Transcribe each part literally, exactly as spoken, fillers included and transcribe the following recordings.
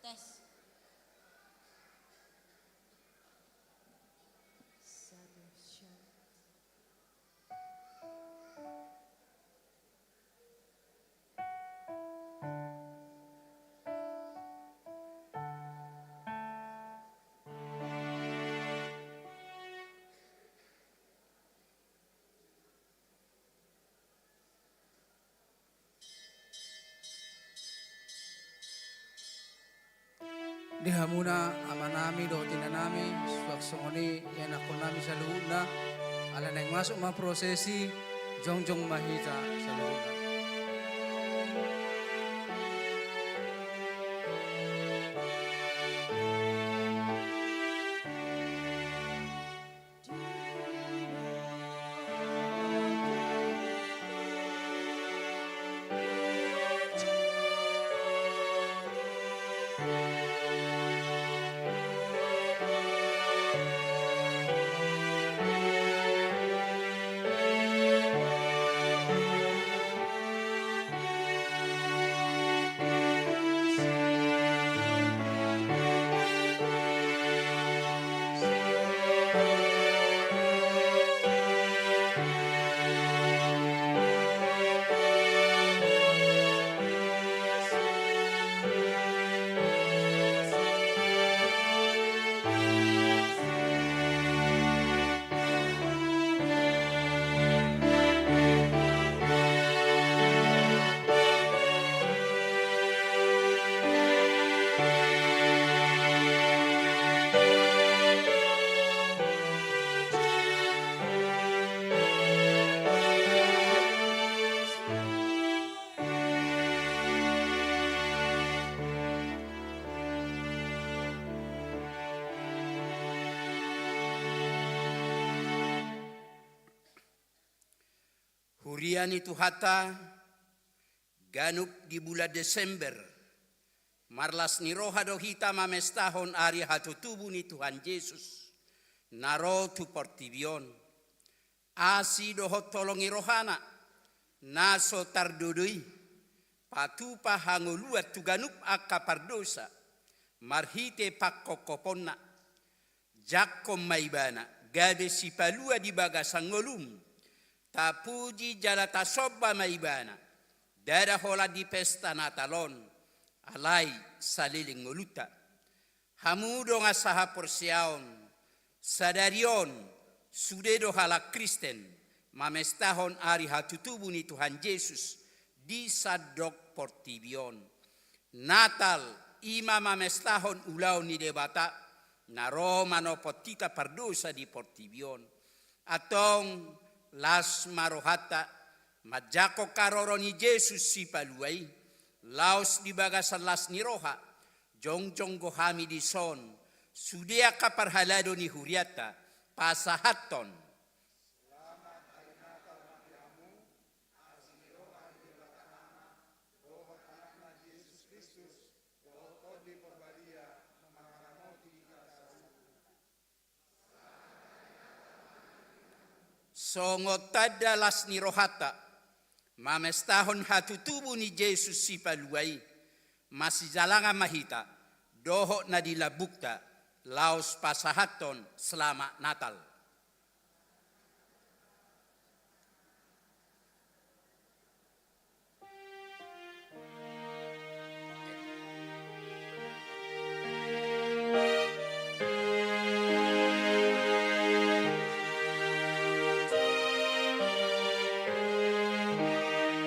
Tes. Satu, satu. Di hamuna amanami dohot inanami, suang songon i ianakkonnami saluhutna, ala naeng masuk ma prosesi, jongjong ma hita saluhutna. Ia ni Tuhanta, ganup di bulan Desember, marlas ni roha do hita mamestahon ari hatutubu ni Tuhan Jesus, na ro tu portibi on. Asi dohot holong ni rohana, na so tardodo i, patupa hangoluan tu ganup angka pardosa, marhite pangkophoponna. Jangkon ma ibana, gabe sipalua di bagasan ngolum, tapuji jala tasomba ma ibana, ndada holan di pesta Natal on, alai saleleng ngolunta. Hamu dongan sahaporseaon, sadari on, sude do halak Kristen, mamestahon ari hatutubu ni Tuhan Jesus, di sandok portibi on. Natal, i ma mamestahon ulaon ni Debata, na ro manopot hita pardosa di portibi on. Antong, las ma rohanta, manjangkon haroro ni Jesus sipalua i, laos di bagasan las ni roha, jongjong do hami dison, sude angka parhalado ni hurianta, pasahathon. Songon tanda las ni rohanta, mamestahon hatutubu ni Jesus sipalua i, masijalangan ma hita, dohot na di lambungta, laos pasahathon Selamat Natal.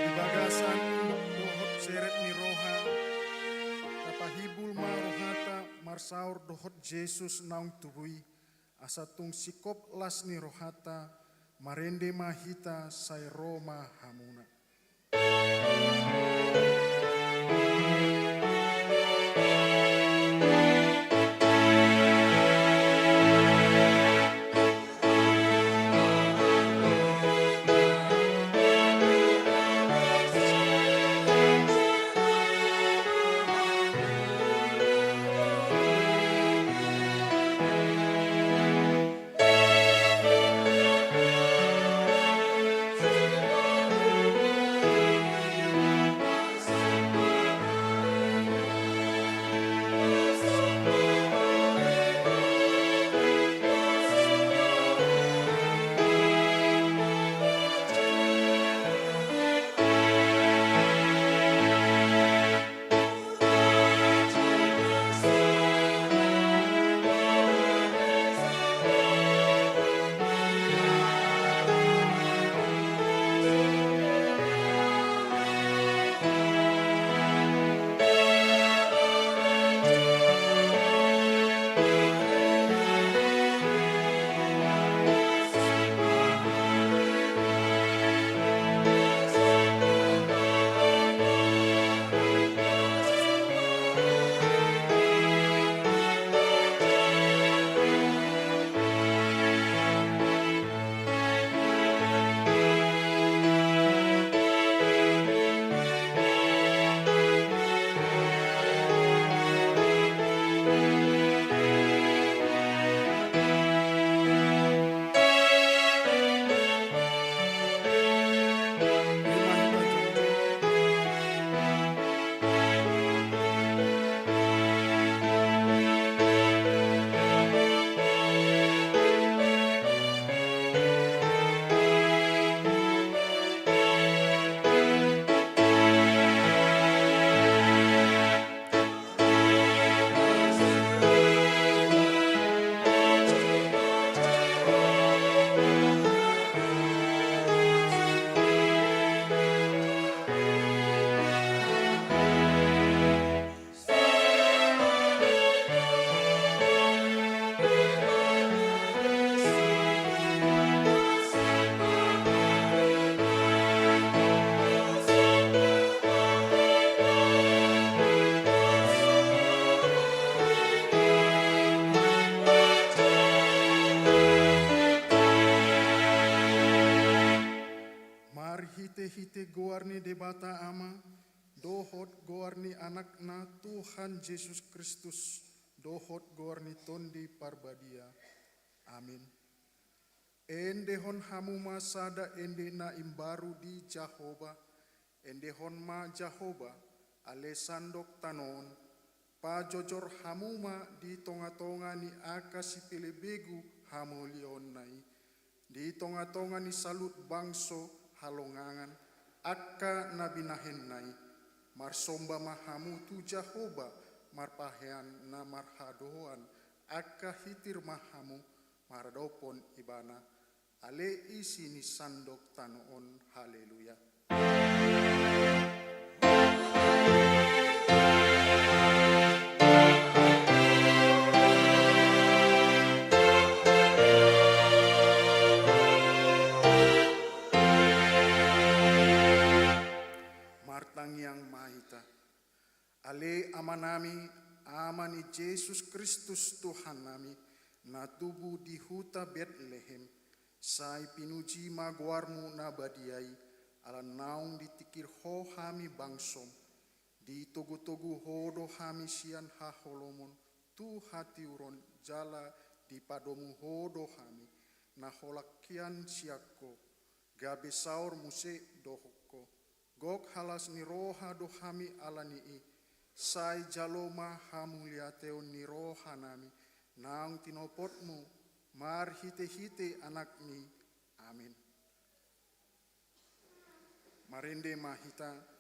Di bagasan dohot seret ni roha, tapahimbul ma rohanta marsaor dohot Jesus naung tubu i, asa tung singkop las ni rohanta, marende ma hita sai ro ma hamuna. ni Debata Ama, dohot goar ni Anakna Tuhan Jesus Kristus, dohot goar ni Tondi Parbadia. Amin. Endehon hamu ma sada ende na imbaru di Jahowa, endehon ma Jahowa, ale sandok tano on, pajojor hamu ma di tonga-tonga ni angka sipelebegu hamoliaonna i, di tonga-tonga ni saluhut bangso halongangan, angka na binahenna i, marsomba ma hamu tu Jahowa, marpahean na marhadoan, angka hitir ma hamu, maradophon Ibana, ale isi ni sandok tano on. Haleluya. Martangiang ma hita. Ale Amanami, Ama ni Jesus Kristus Tuhannami, na tubu di huta Betlehem, sai pinuji ma goarmu na badia i, ala naung ditingkir Ho hami bangsom, ditogu-togu Ho do hami sian haholomon tu hatiuron jala dipadomu Ho do hami, na holan hian sian Ho, gabe saor muse dohot Ho. Gok halas ni roha do hami ala ni i, sai jalo ma hamauliateon ni rohanami, naung tinopotmu marhite-hite Anakmi. Amin. Marende ma hita.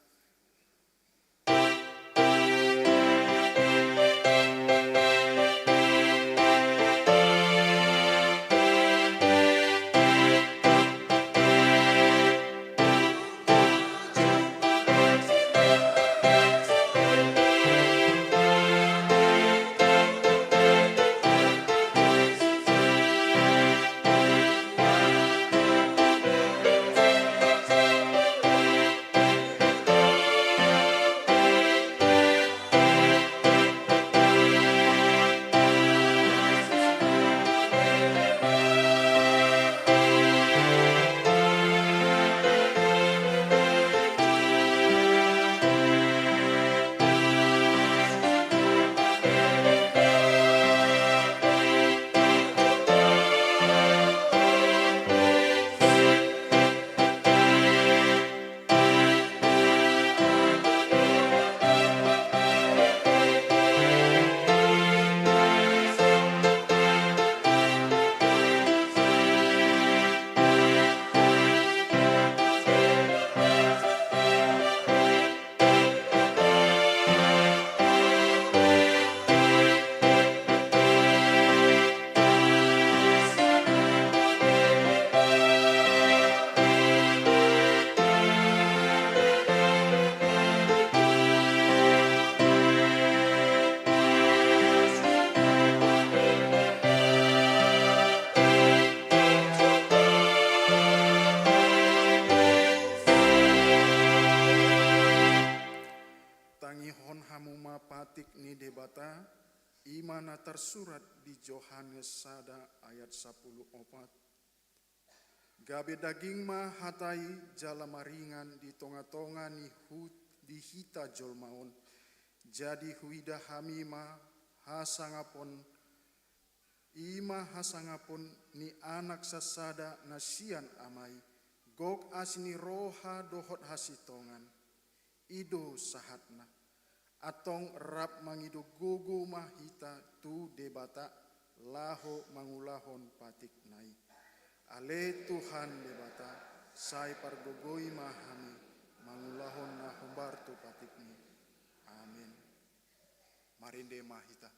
Tangihon hamu ma patik ni Debata, i ma na tarsurat di Johannes sada ayat sampulu opat. Gabe daging ma hata i jala maringan di tonga-tonga ni hu-, di hita jolma on. Jadi huida hami ma hasangapon, i ma hasangapon ni Anak sasada na sian Ama i, gok asi ni roha dohot hasintongan. I do sahatna. Antong rap mangido gogo ma hita tu Debata laho mangulahon patikna i. Ale Tuhan Debata, sai pargogoi ma hami mangulahon na hombar tu patikmi. Amin. Marende ma hita.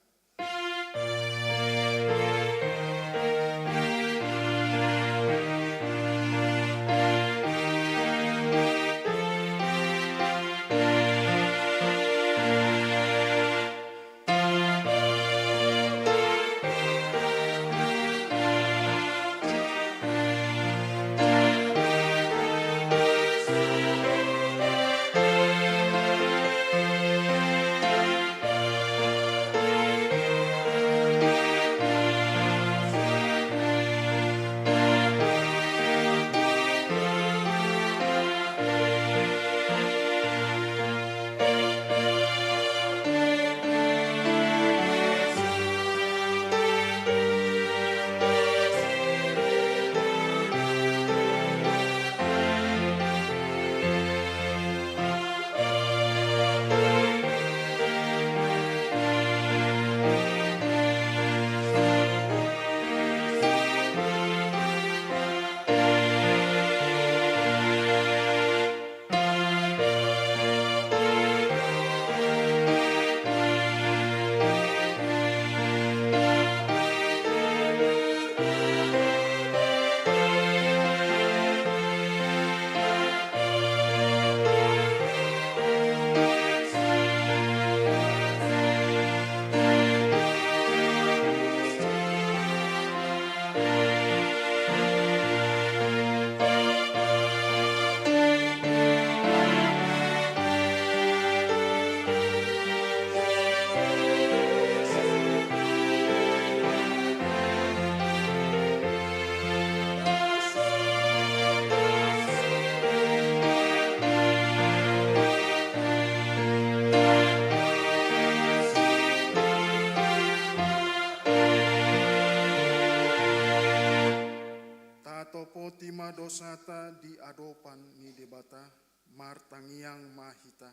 Dosata di adopan ni Debata, martangiang ma hita.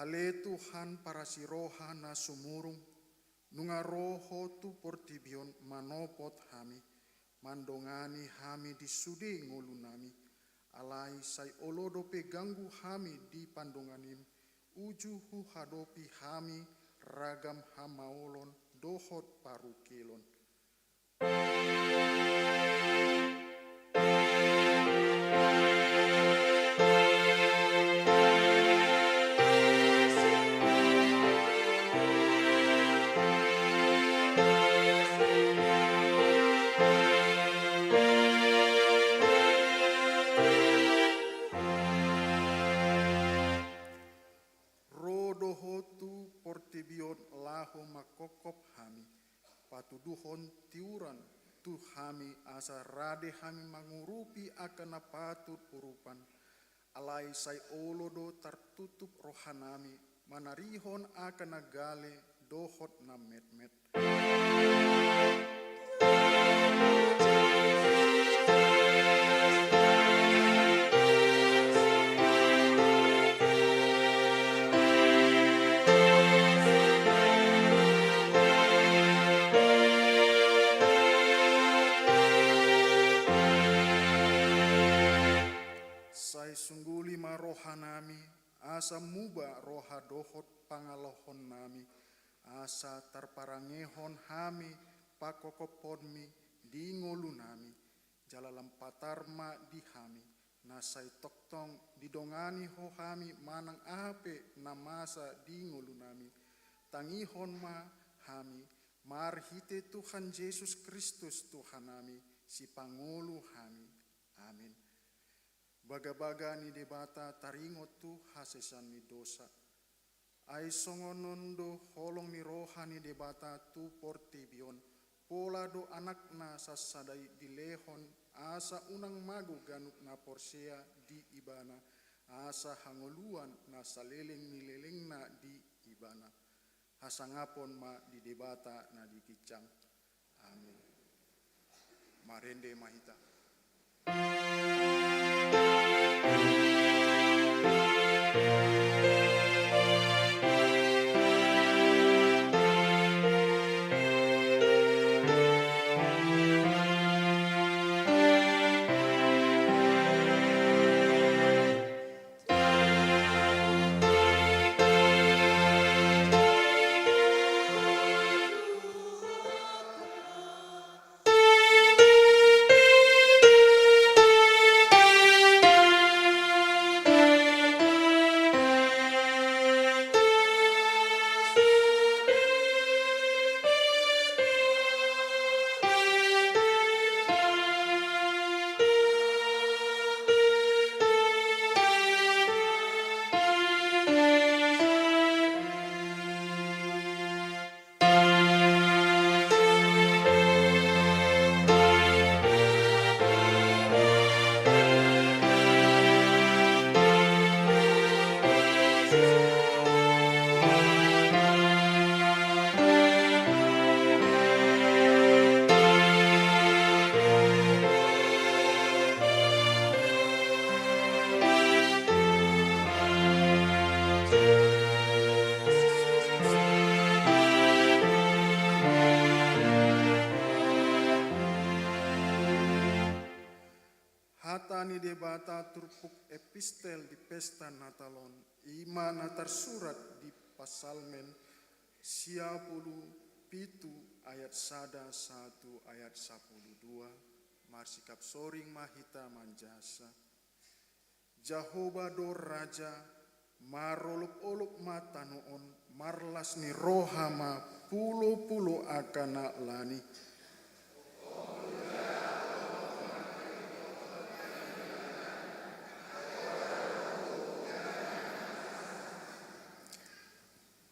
Ale Tuhan parasi roha na sumurung, nunga ro Ho tu portibi on manopot hami, mandongani hami di sude ngolunami. Alai sai olo dope ganggu hami di pandonganim, uju huhadopi hami ragam hamaolon dohot parungkilon. Ro do Ho tu portibi on laho mangkophop hami, patuduhon tiuran tu hami asa rade hami mangurupi angka na patut urupan. Alai sai olo do tartutup rohanami manarihon angka na gale dohot na metmet. Sai sungguli ma rohanami, asa muba roha dohot pangalahonnami, asa tarparangehon hami pangkophopmi di ngolunami, jala lam patar ma di hami, na sai tongtong didongani Ho hami manang aha pe na masa di ngolunami. Tangihon ma hami, marhite Tuhan Jesus Kristus Tuhanami, Sipangolu hami. Amin. Bagabaga ni Debata taringot tu hasesaan ni dosa. Ai songon on do holong ni roha ni Debata tu portibi on, pola do Anakna sasada i dilehon, asa unang mago ganup na porsea di Ibana, asa hangoluan na saleleng ni lelengna di Ibana. Hasangapon ma di Debata na di ginjang. Amin. Marende ma hita. Hata ni Debata turpuk epistel di pesta Natal on, i ma na tarsurat di Psalmen sia pulu pitu ayat sada sahat tu ayat sampulu dua, marsikap soring ma hita manjasa. Jahowa do raja, marolopolop ma tano on, marlas ni roha ma pulopulo angka na lani.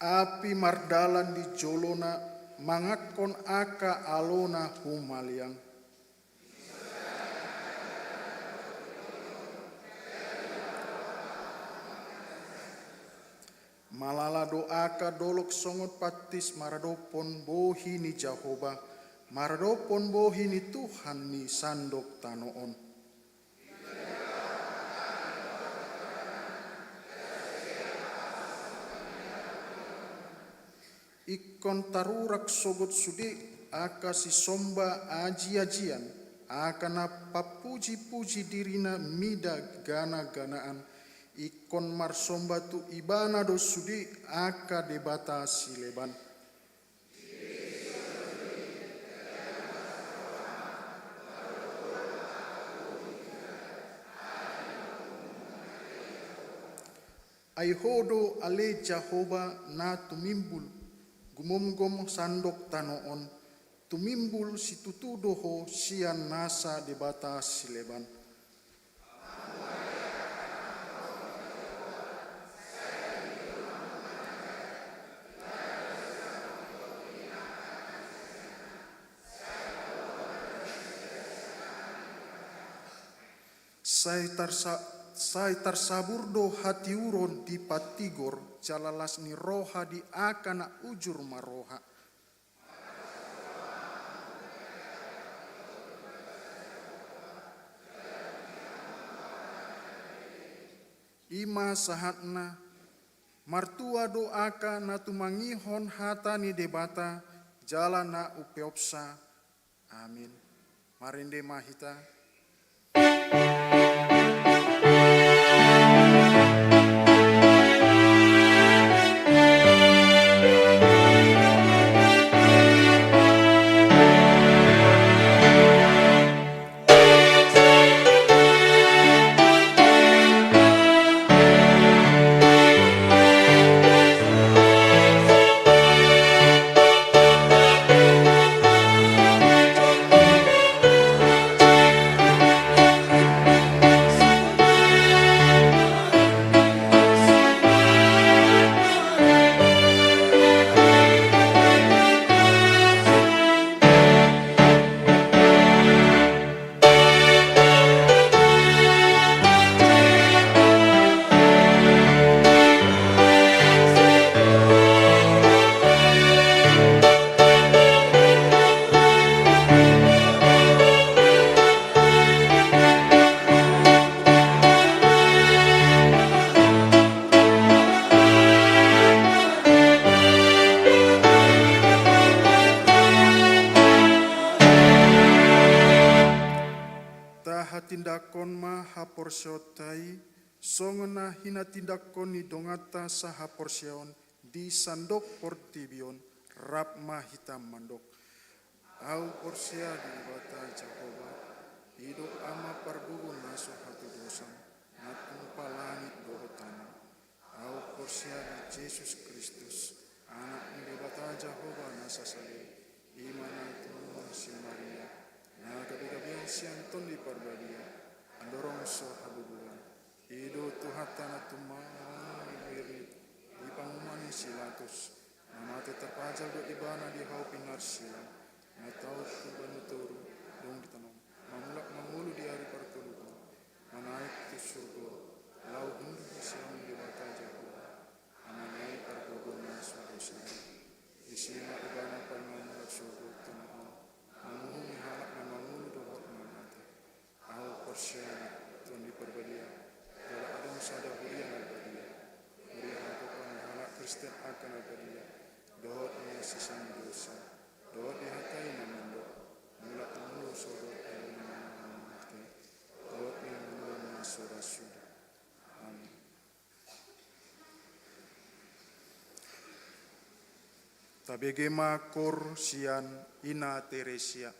Api mardalan di jolona, manganhon angka alona humaliang. Malala do angka dolok songon pattis maradophon bohi ni Jahowa, maradophon bohi ni Tuhan ni sandok tano on. Ingkon tarurak sogot sude angka sisomba aji-ajian, angka na papuji-puji dirina mida gana-ganaan, ingkon marsomba tu ibana do sude angka debata sileban. Ai Ho do ale Jahowa na tumimbul, gumomgom sandok tano on, tumimbul situtu do Ho sian nasa debata sileban. Sai tarsa-, sai tarsabur do hatiuron di patigor, jala las ni roha di angka na ujur maroha. I ma sahatna, martua do angka na tumangihon hata ni Debata, jala na umpeopsa. Amin. Marende ma hita. Tahatindangkon ma haporseaonta i, songon na hinatindangkon ni donganta sahaporseaon di sandok portibi on, rap ma hita mandok. Ahu porsea di Debata Jahowa, i do Ama pargogo na so hatudosan, na tumompa langit dohot tano. Ahu porsea di Jesus Kristus, Anak ni Debata Jahowa na sasada i, i ma na tinumpak si Maria, na gabe-gabean sian Tondi Parbadia, andorang so habubuhan. I do Tuhanta na tumangihon i di panguhuman ni si Pilatus, na mate tarpajal do ibana di hau pinarsilang, na taon tu banua toru, dung ditanom, mamulak mangolu di ari partoluhon, manaek tu surgo, laho hundul di siamun ni Debata Jahowa, Ama nai pargogo na so hatudosan. Disi ma ibana paima mulak sogot tu na on, manguhumi halak na mangolu dohot na mate. Ahu porsea di Tondi Parbadia, jala adong sada huria na badia. Huria hatopan ni halak Kristen angka na badia, dohot na sisangidosa, dohot dihatai na mandok, mulak mangolu sogot tu na mate, dohot na mangolu na so ra suda. Amin. Tabege ma koor sian Ina Teresia.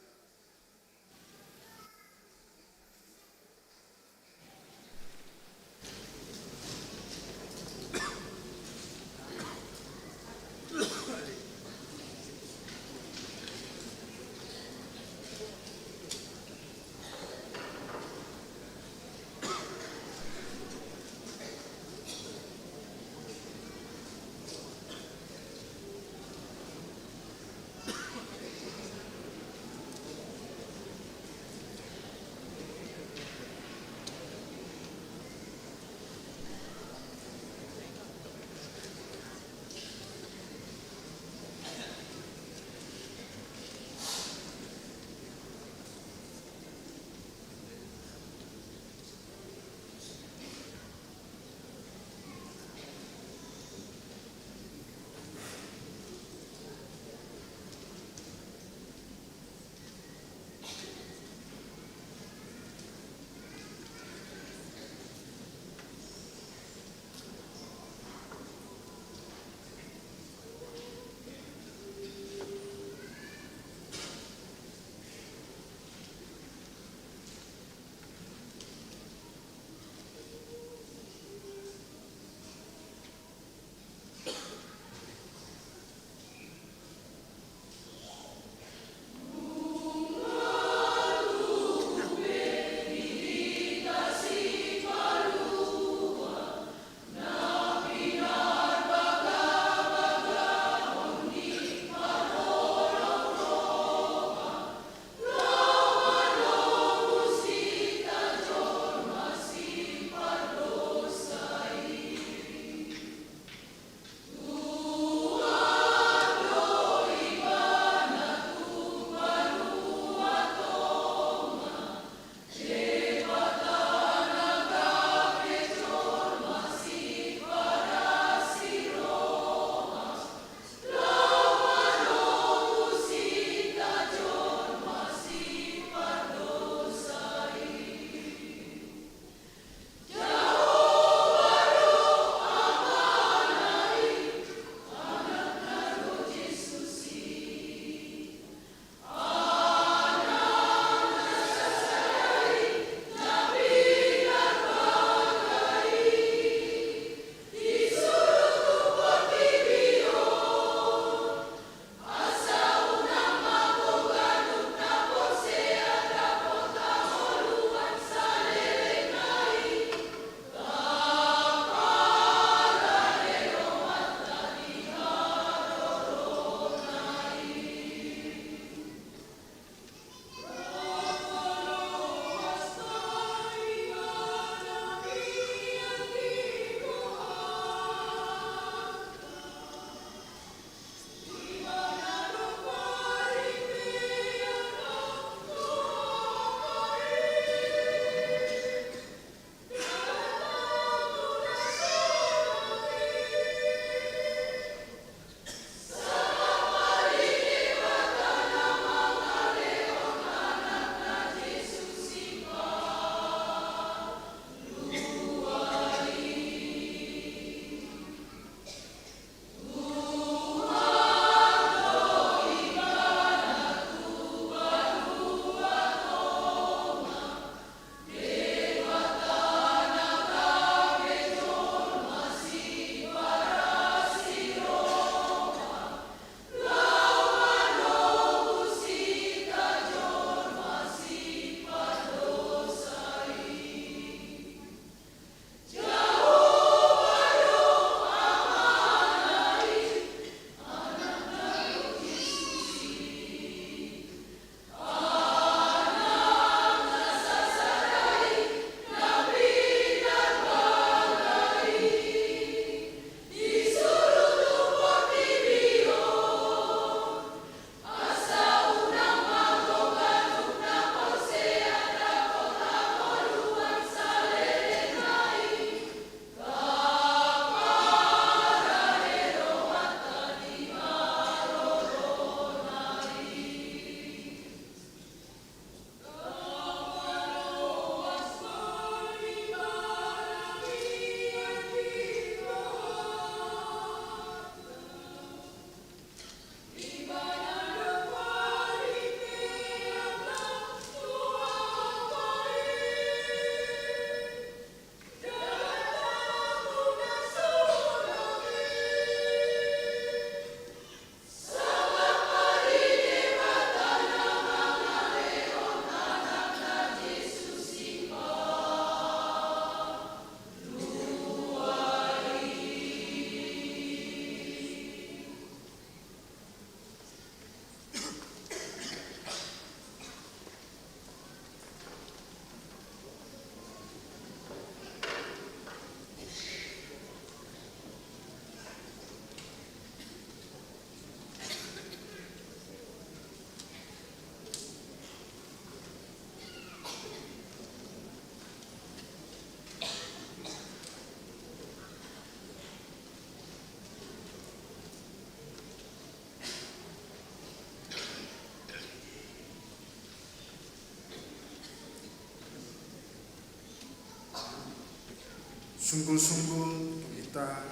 Sunggul-sunggul tu hita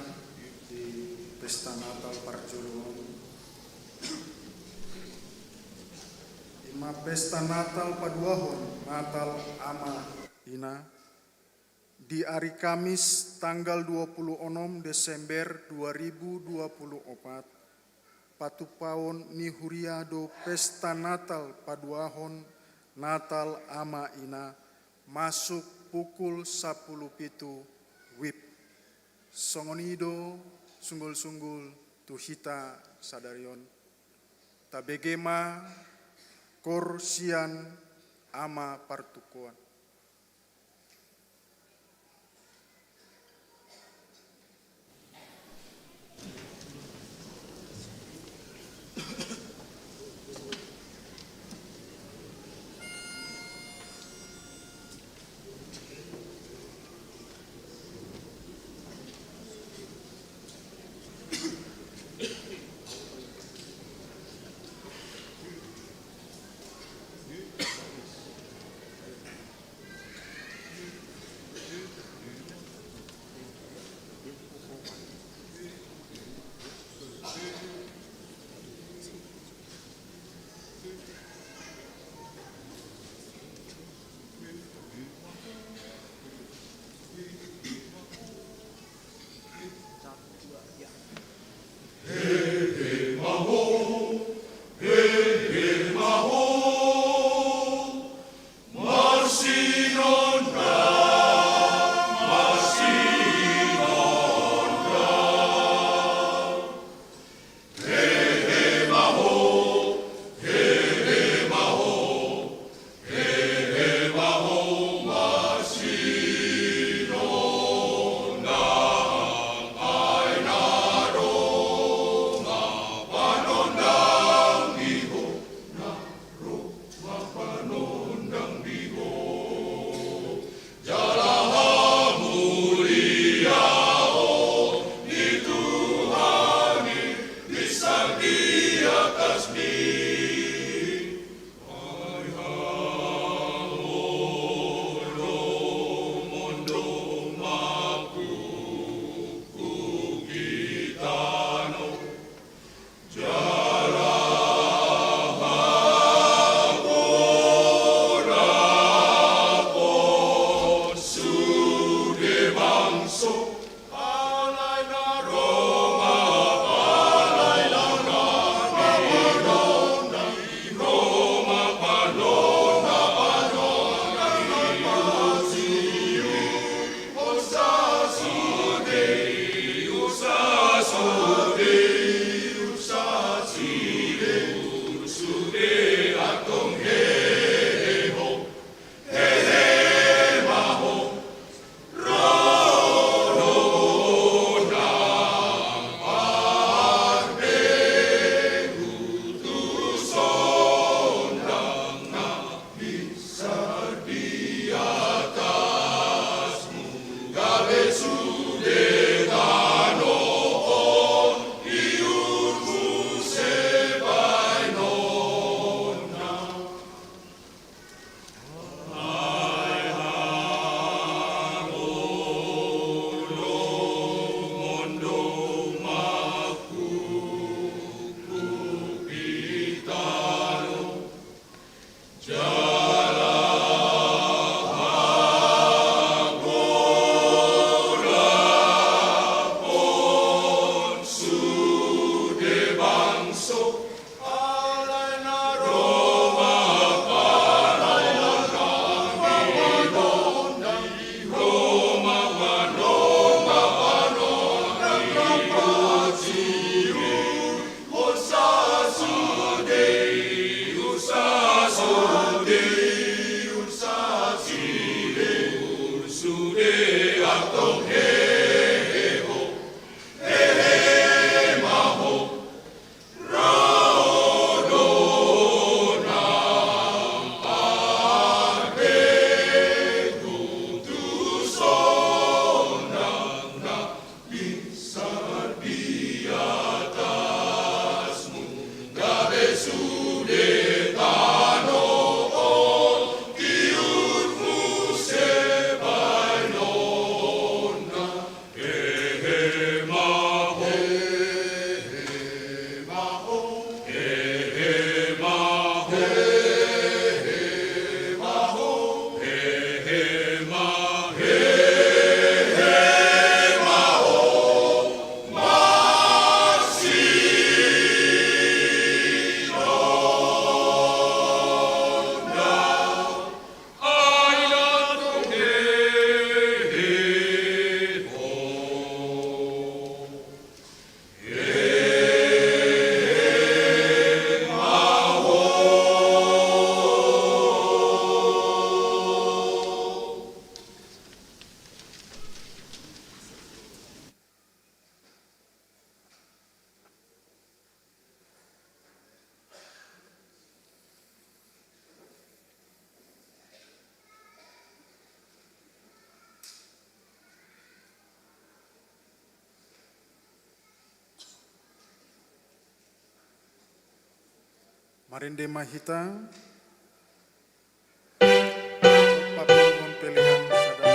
di pesta Natal parjolo on, ima pesta Natal paduahon Natal Ama Ina, di ari Kamis tanggal dua puluh onom Desember dua ribu dua puluh opat, patupaon ni huria do pesta Natal paduahon Natal Ama Ina masuk pukul sampulu pitu wib. Songon i do sunggul-sunggul tu hita sadari on. Tabege ma kor sian ama partukoan. Marende ma hita. Papunguhon pelean sada.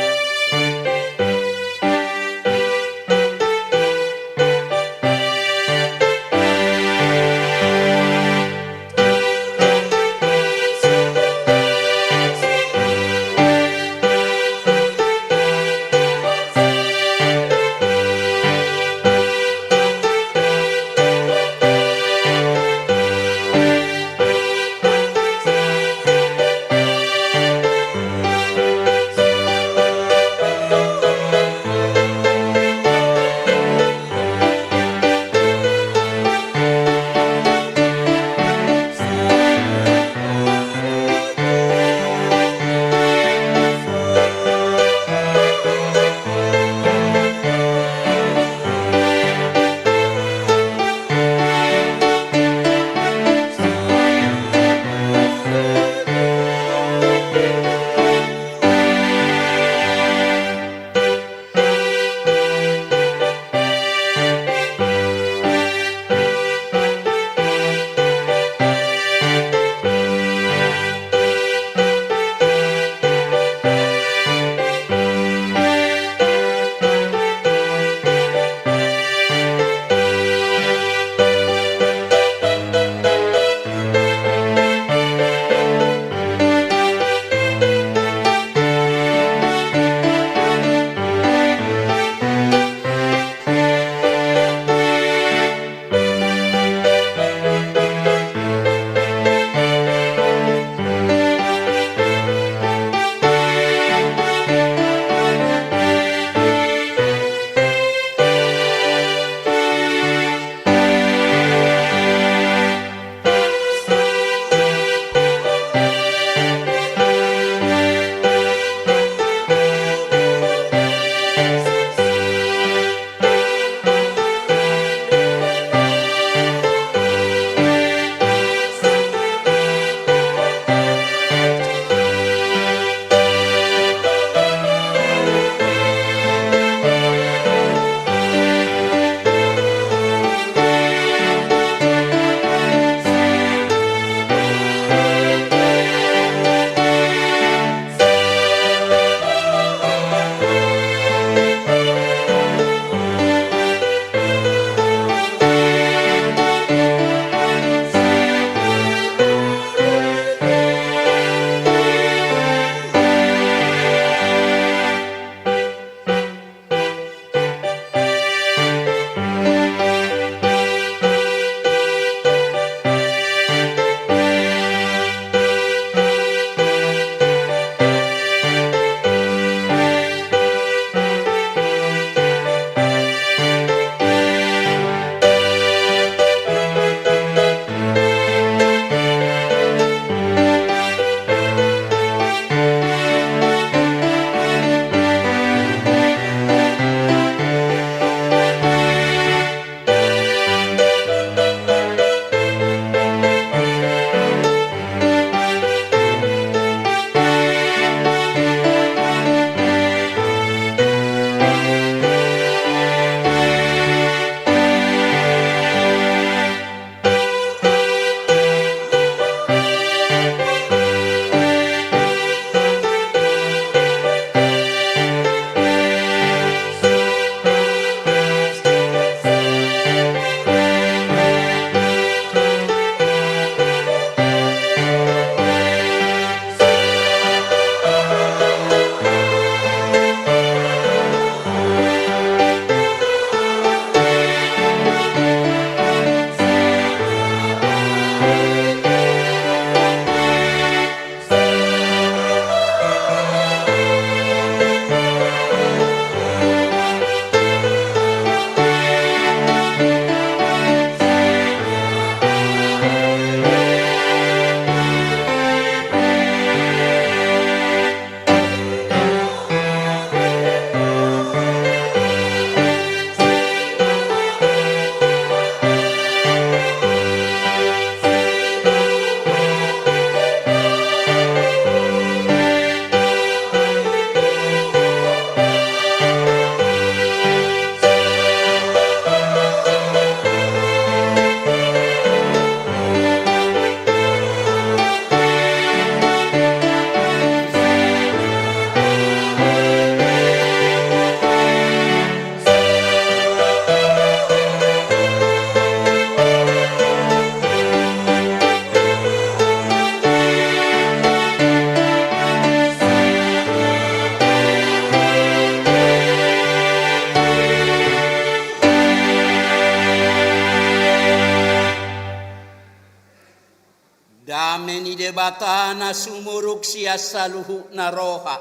Dame ni Debata na sumurung sian saluhutna roha,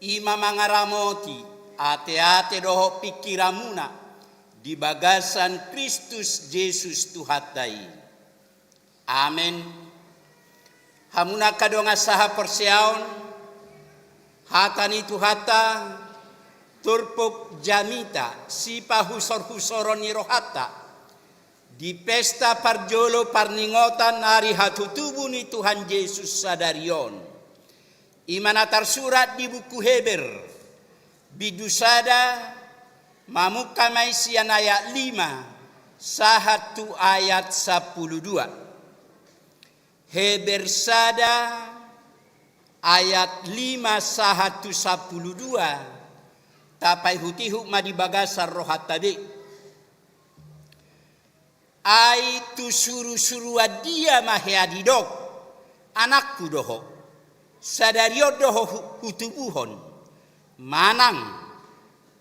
i ma mangaramoti ateate dohot pingkiranmuna di bagasan Kristus Jesus Tuhanta i. Amen. Hamu angka dongan sahaporseaon, hata ni Tuhanta, turpuk jamita, sipahusorhusoron ni rohanta di pesta parjolo parningotan ari hatutubu ni Tuhan Jesus sadari on. I ma na tarsurat di buku Heber, bindu sada, mamungka ma i sian ayat lima sahat tu ayat sampulu dua. Heber sada, ayat lima sahat tu sampulu dua, tapaihutihut ma di bagasan rohanta be. Ai tu surusuruan dia ma hea didok, anakku do ho, sadari on do ho hu-, hutubuhon, manang,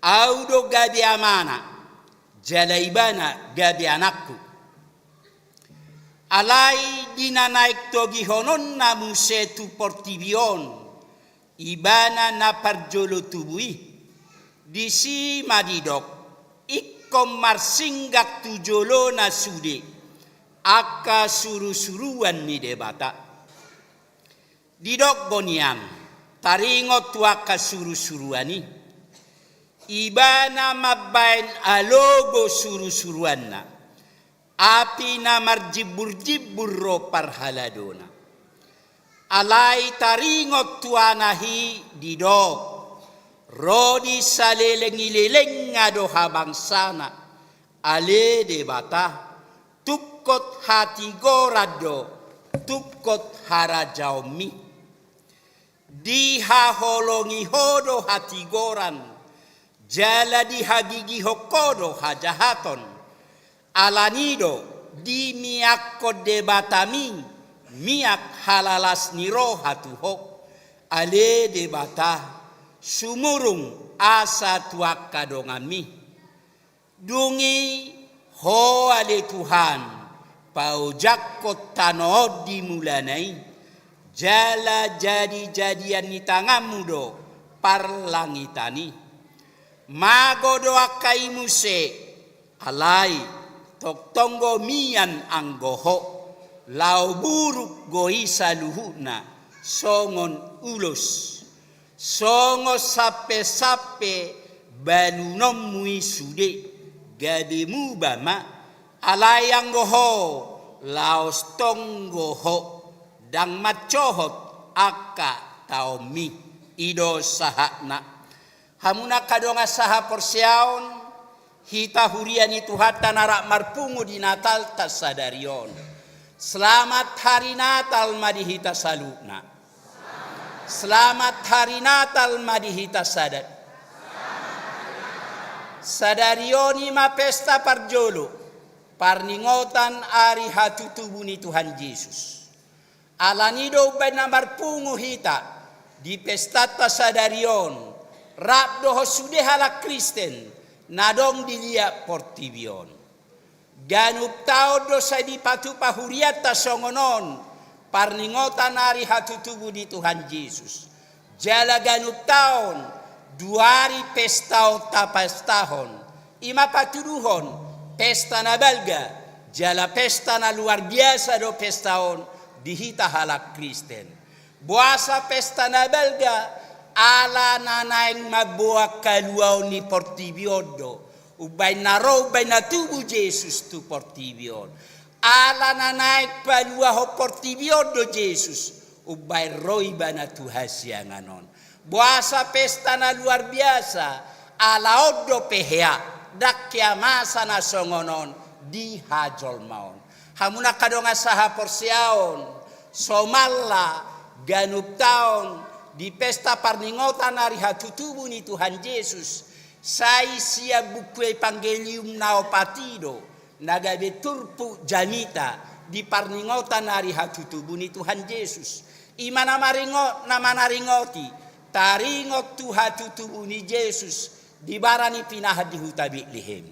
au do gabe amana, jala ibana gabe anakku. Alai di na naeng togihononna muse tu portibi on, ibana na parjolo tubu i, disi ma didok, ingkon marsinggang tu jolona sude angka surusuruan ni Debata. Didok do nian, taringot tu angka surusuruan i, ibana mambaen alogo surusuruanna, api na marjimburjimbur ro parhaladona. Alai taringot tu Anak i didok, ro di saleleng ni lelengna do habangsana, ale Debata, tungkot hatigoran do, tungkot harajaonmi. Dihaholongi ho do hatigoran, jala dihagigihon ho do hajahaton. Alani do dimiakkon Debatami miak halalas ni roha tu ho, ale Debata, sumurung asa tu angka donganmi. Dung i, ho ale Tuhan, paojakkon tano on di mulana i, jala jadijadian ni tanganmu do parlangitan i. Mago do angka i muse, alai tongtong do mian anggo ho, laho buruk do i saluhutna songon ulos. Songon sampesampe balunonmu i sude, gabe muba ma, alai anggo ho, laos tong do ho, ndang mansohot angka taonmi. I do sahatna. Hamu angka dongan sahaporseaon, hita huria ni Tuhanta na rap marpungu di Natalta sadari on. Selamat Hari Natal ma di hita saluhutna. Selamat Hari Natal ma di hita sada-, sadari on i ma pesta parjolo, parningotan ari hatutubu ni Tuhan Jesus. Alani do umbaen na marpungu hita di pestanta sadari on, rap dohot sude halak Kristen na adong di liat portibi on. Ganup taon do sai dipatupa hurianta songon on, parningotan ari hatutubu ni Tuhan Jesus. Jala ganup taon, duari pesta on tapestahon. I ma patuduhon, pesta na balga, jala pesta na luar biasa do pesta on di hita halak Kristen. Boasa pesta na balga, ala na naeng mamboan haluaon ni portibi on do, umbaen na ro, umbaen na tubu Jesus tu portibi on. Ala na naeng paluahon portibi on do Jesus, umbaen ro ibana tu hasiangan on. Boasa pesta na luar biasa, ala on dope hea, ndang hea masa na songon on di hajolmaon. Hamu angka dongan sahaporseaon, somalna ganup taon di pesta parningotan ari hatutubu ni Tuhan Jesus, sai sian buku Evangelium na opat i do, na gabe turpuk jamita di parningotan ari hatutubu ni Tuhan Jesus. I ma na maringot, na manaringoti, taringot tu hatutubu ni Jesus di bara ni pinahan di huta Betlehem.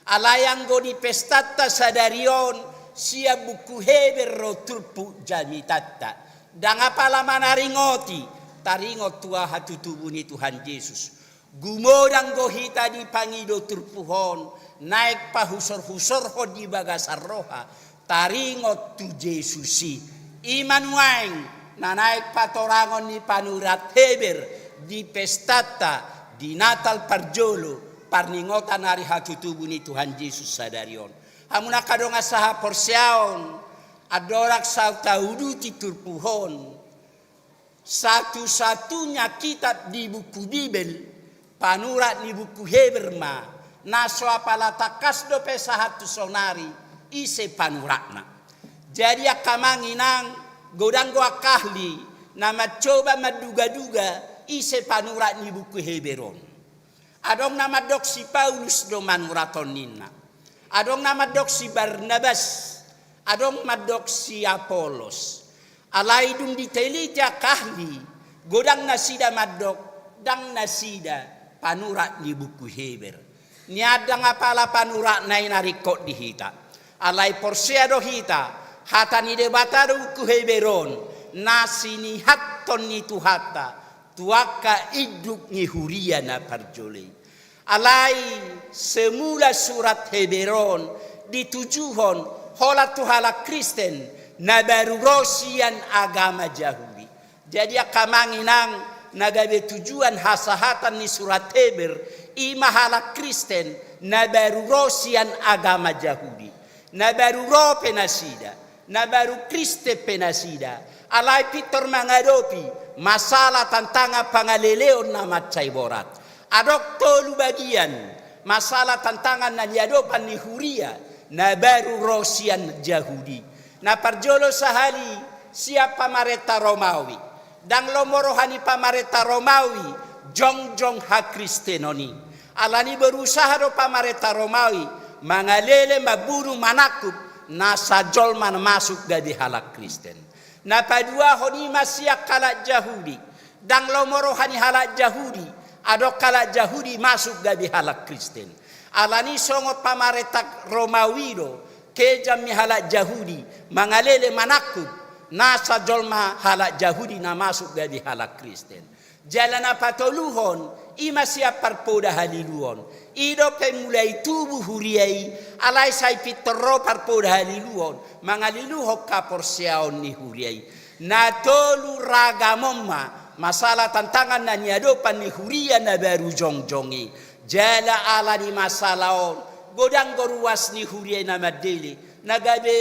Alai anggo di pestanta sadari on, Sian buku Heber ro turpuk jamitanta. Ndang apala manaringoti, taringot tu hatutubu ni Tuhan Jesus. Gumodang do hita dipangido turpuk on, naeng pahusorhusorhon di bagasan roha, taringot tu Jesus i. I ma nuaeng na naeng patorangon ni panurat Heber di pestanta, di Natal parjolo, parningotan ari hatutubu ni Tuhan Jesus sadari on. Hamu angka dongan sahaporseaon, andorang saut tauduti turpuk on, satu-satunya kitab di buku Bibel, panurat ni buku Heber ma, na so apala tangkas dope sahat tu saonari ise panuratna. Jadi angka amang inang, godang do angka ahli na mancoba mandugaduga ise panurat ni buku Heber on. Adong na mandok si Paulus do manurathon ninna. Adong na mandok si Barnabas. Adong mandok si Apolos. Alai dung diteliti angka ahli, godang nasida mandok, ndang nasida panurat ni buku Heber. Nian ndang apala panuratna i na ringkot di hita. Alai porsea do hita, hata ni Debata do buku Heber on, na sinihathon ni Tuhanta tu angka induk ni huria na parjolo i. Alai semula surat Heber on ditujuhon holan tu halak Kristen na baru ro sian agama Jahudi. Jadi angka amang inang, na gabe tujuan hasahatan ni surat Heber, i ma halak Kristen na baru ro sian agama Jahudi. Na baru ro pe nasida, na baru Kristen pe nasida, alai pintor mangadopi masalah tantangan pangaleleon na mansai borat. Adong tolu bagian masalah tantangan na niadopan ni huria na baru ro sian Jahudi. Na parjolo sahali sian pamarenta Romawi. Ndang lomo roha ni pamarenta Romawi jongjong hakristenon i. Alani berusaha do pamarenta Romawi mangalele, mambunu, manangkup nasa jolma na masuk gabe halak Kristen. Na paduahon i ma sian halak Jahudi. Ndang lomo roha ni halak Jahudi, adong halak Jahudi masuk gabe halak Kristen. Alani songon pamarenta Romawi do, kejam ni halak Jahudi mangalele, manangkup nasa jolma halak Jahudi na masuk gabe halak Kristen. Jala na patoluhon, i ma sian parpoda haliluon. I dope mulai tubu huria i, alai sai pintor ro parpoda haliluon mangaliluhon haporseaon ni huria i. Na tolu ragam on ma masalah tantangan na niadopan ni huria na baru jongjong i. Jala alani masalah on, godang do ruas ni huria i na mandele, na gabe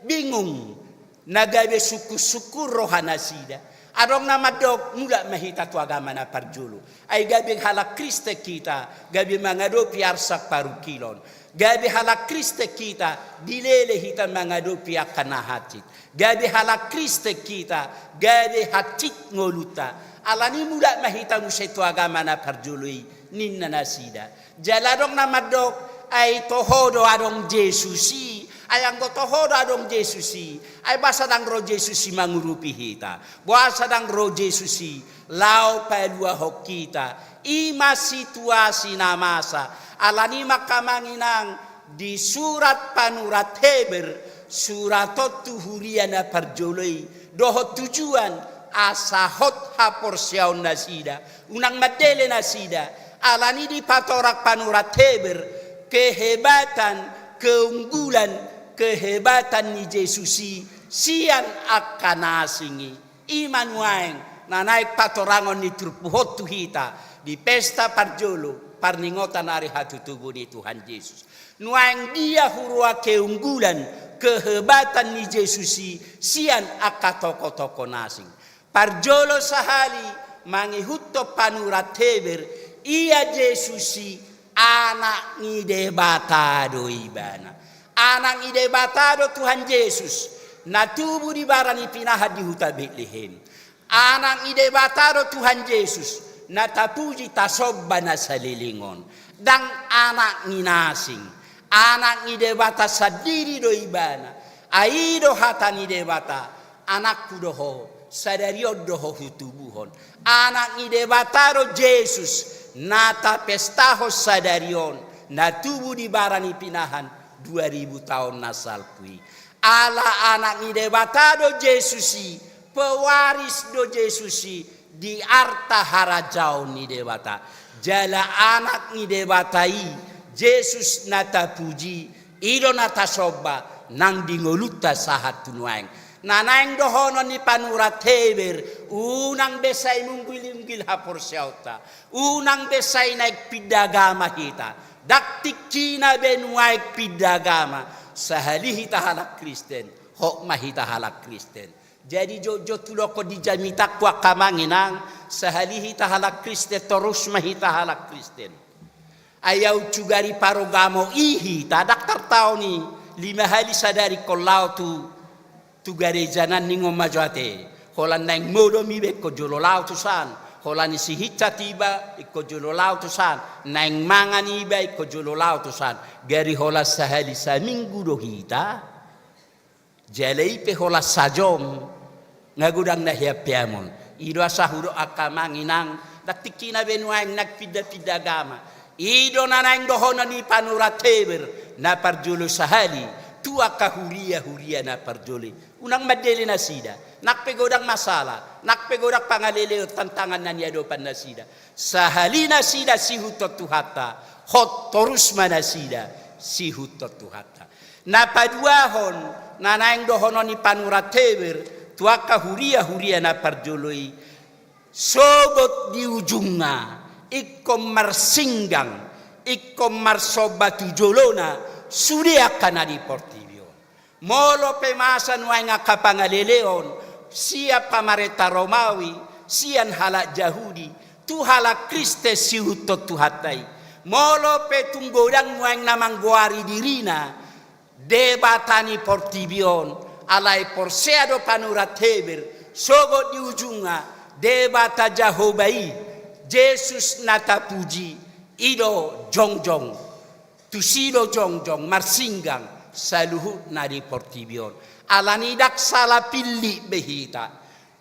bingung, na gabe sungkunsungkun roha nasida. Adong na mandok, mulak ma hita tu agama na parjolo. Ai gabe halak Kristen hita, gabe mangadopi arsak parungkilon. Gabe halak Kristen hita, dilele hita mangadopi angka na hansit. Gabe halak Kristen hita, gabe hansit ngolunta. Alani mulak ma hita muse tu agama na parjolo i, ninna nasida. Jala adong na mandok, ai toho do adong Jesus i, ai anggo toho do adong Jesus i, ai boasa ndang ro Jesus i mangurupi hita? Boasa ndang ro Jesus i laho paluahon hita? I ma situasi na masa. Alani i ma angka amang inang, di surat panurat Heber, surat on tu huria na parjolo i, dohot tujuan asa hot haporseaon nasida, unang mandele nasida. Alani i dipatorang panurat Heber kehebatan, keunggulan, kehebatan ni Jesus i sian angka na asing i. I ma nuaeng na naeng patorangon ni turpuk on tu hita di pesta parjolo parningotan ari hatutubu ni Tuhan Jesus. Nuaeng dia huroha keunggulan, kehebatan ni Jesus i sian angka tokotokoh na asing? Parjolo sahali, mangihuthon panurat Heber, ia Jesus i Anak ni Debata do ibana. Anak ni Debata do Tuhan Jesus, na tubu di bara ni pinahan di huta Betlehem. Anak ni Debata do Tuhan Jesus, na tapuji tasomba na saleleng on. Ndang anak ni na asing, Anak ni Debata sandiri do ibana. Ai i do hata ni Debata, Anakku do ho, sadari on do ho hutubuhon. Anak ni Debata do Jesus, na tapestahon sadari on, na tubu di bara ni pinahan dua ribu taon na salpu i. Ala Anak ni Debata do Jesus i, pewaris do Jesus i di arta harajaon ni Debata. Jala Anak ni Debata i, Jesus na tapuji, i do na tasomba nang di ngolunta sahat tu nuaeng. Na naeng dohonon ni panurat Heber, unang be sai munggil-unggil haporseaonta, unang be sai naeng pinda agama hita. Ndang tingkina be nuaeng pinda agama. Sahali hita halak Kristen, hot ma hita halak Kristen. Jadi jotjot tu dokkon di jamitangku angka amang inang, sahali hita halak Kristen, torus ma hita halak Kristen. Ai aut sugari parugamo i hita, ndang tartaon i, lima hali sadari ingkon laho tu, tu gareja, nangkiningan ma jo ate. Holan naeng modom iba ingkon jolo laho tu san. Holan sihinsat iba ingkon jolo laho tu san. Naeng mangan iba ingkon jolo laho tu san. Gari holan sahali saminggu do hita. Jala i pe holan sajom, nga godang na hean pe amon. I do asa hudok angka amang inang, ndang tingkina be nuaeng naeng pinda-pinda agama. I do na naeng dohonon ni panurat Heber, na parjolo sahali, tu angka huria-huria na parjolo i. Unang mandele nasida, nang pe godang masalah, nang pe godang pangaleleon tantangan na niadopan nasida. Sahali nasida siihuthon Tuhanta, hot torus ma nasida siihuthon Tuhanta. Na paduahon, na naeng dohonon ni panurat Heber, tu angka huria-huria na parjolo i, sogot di ujungna, ingkon marsinggang, ingkon marsomba tu jolona, sude angka na di portibi on. Molo pe masa nuaeng angka pangaleleon, sian pamarenta Romawi, sian halak Jahudi, tu halak Kristen siihuthon Tuhanta i. Molo pe tung godang nuaeng na manggoari dirina, debata ni portibi on, alai porsea do panurat Heber, sogot di ujungna, Debata Jahowa i, Jesus na tapuji, i do jongjong. Tusi do jongjong, marsinggang, saluhut na di portibi on. Alani ndang sala pillit be hita.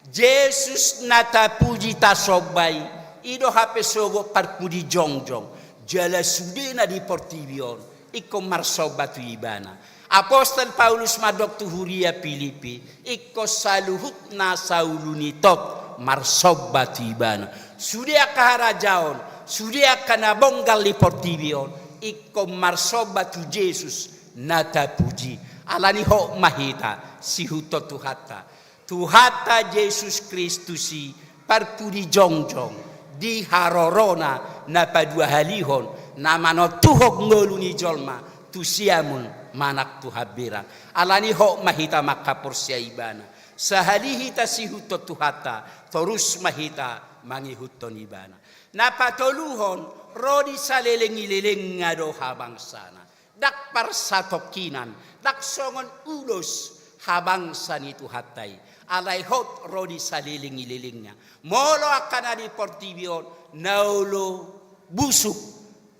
Jesus na tapuji tasomba i, i do hape sogot parpudi jongjong, jala sude na di portibi on, ingkon marsomba tu Ibana. Apostel Paulus mandok tu huria Pilipi, ingkon saluhutna saulu ni tot marsomba tu Ibana. Sude angka harajaon, sude angka na bonggal di portibi on, ingkon marsomba tu Jesus na tapuji. Alani hot ma hita siihuthon Tuhanta. Tuhanta Jesus Kristus i parpudi jongjong di harorona na paduahalihon, na manontuhon ngolu ni jolma tu siamun manang tu hambirang. Alani hot ma hita mangkaporseai Ibana. Sahali hita siihuthon Tuhanta, torus ma hita mangihuthon Ibana. Na patoluhon, ro di saleleng ni lelengna do habangsana. Ndang parsatongkinan, ndang songon ulos habangsa ni Tuhanta i. Alai hot ro di saleleng ni lelengna. Molo angka na di portibi on, na olo busuk,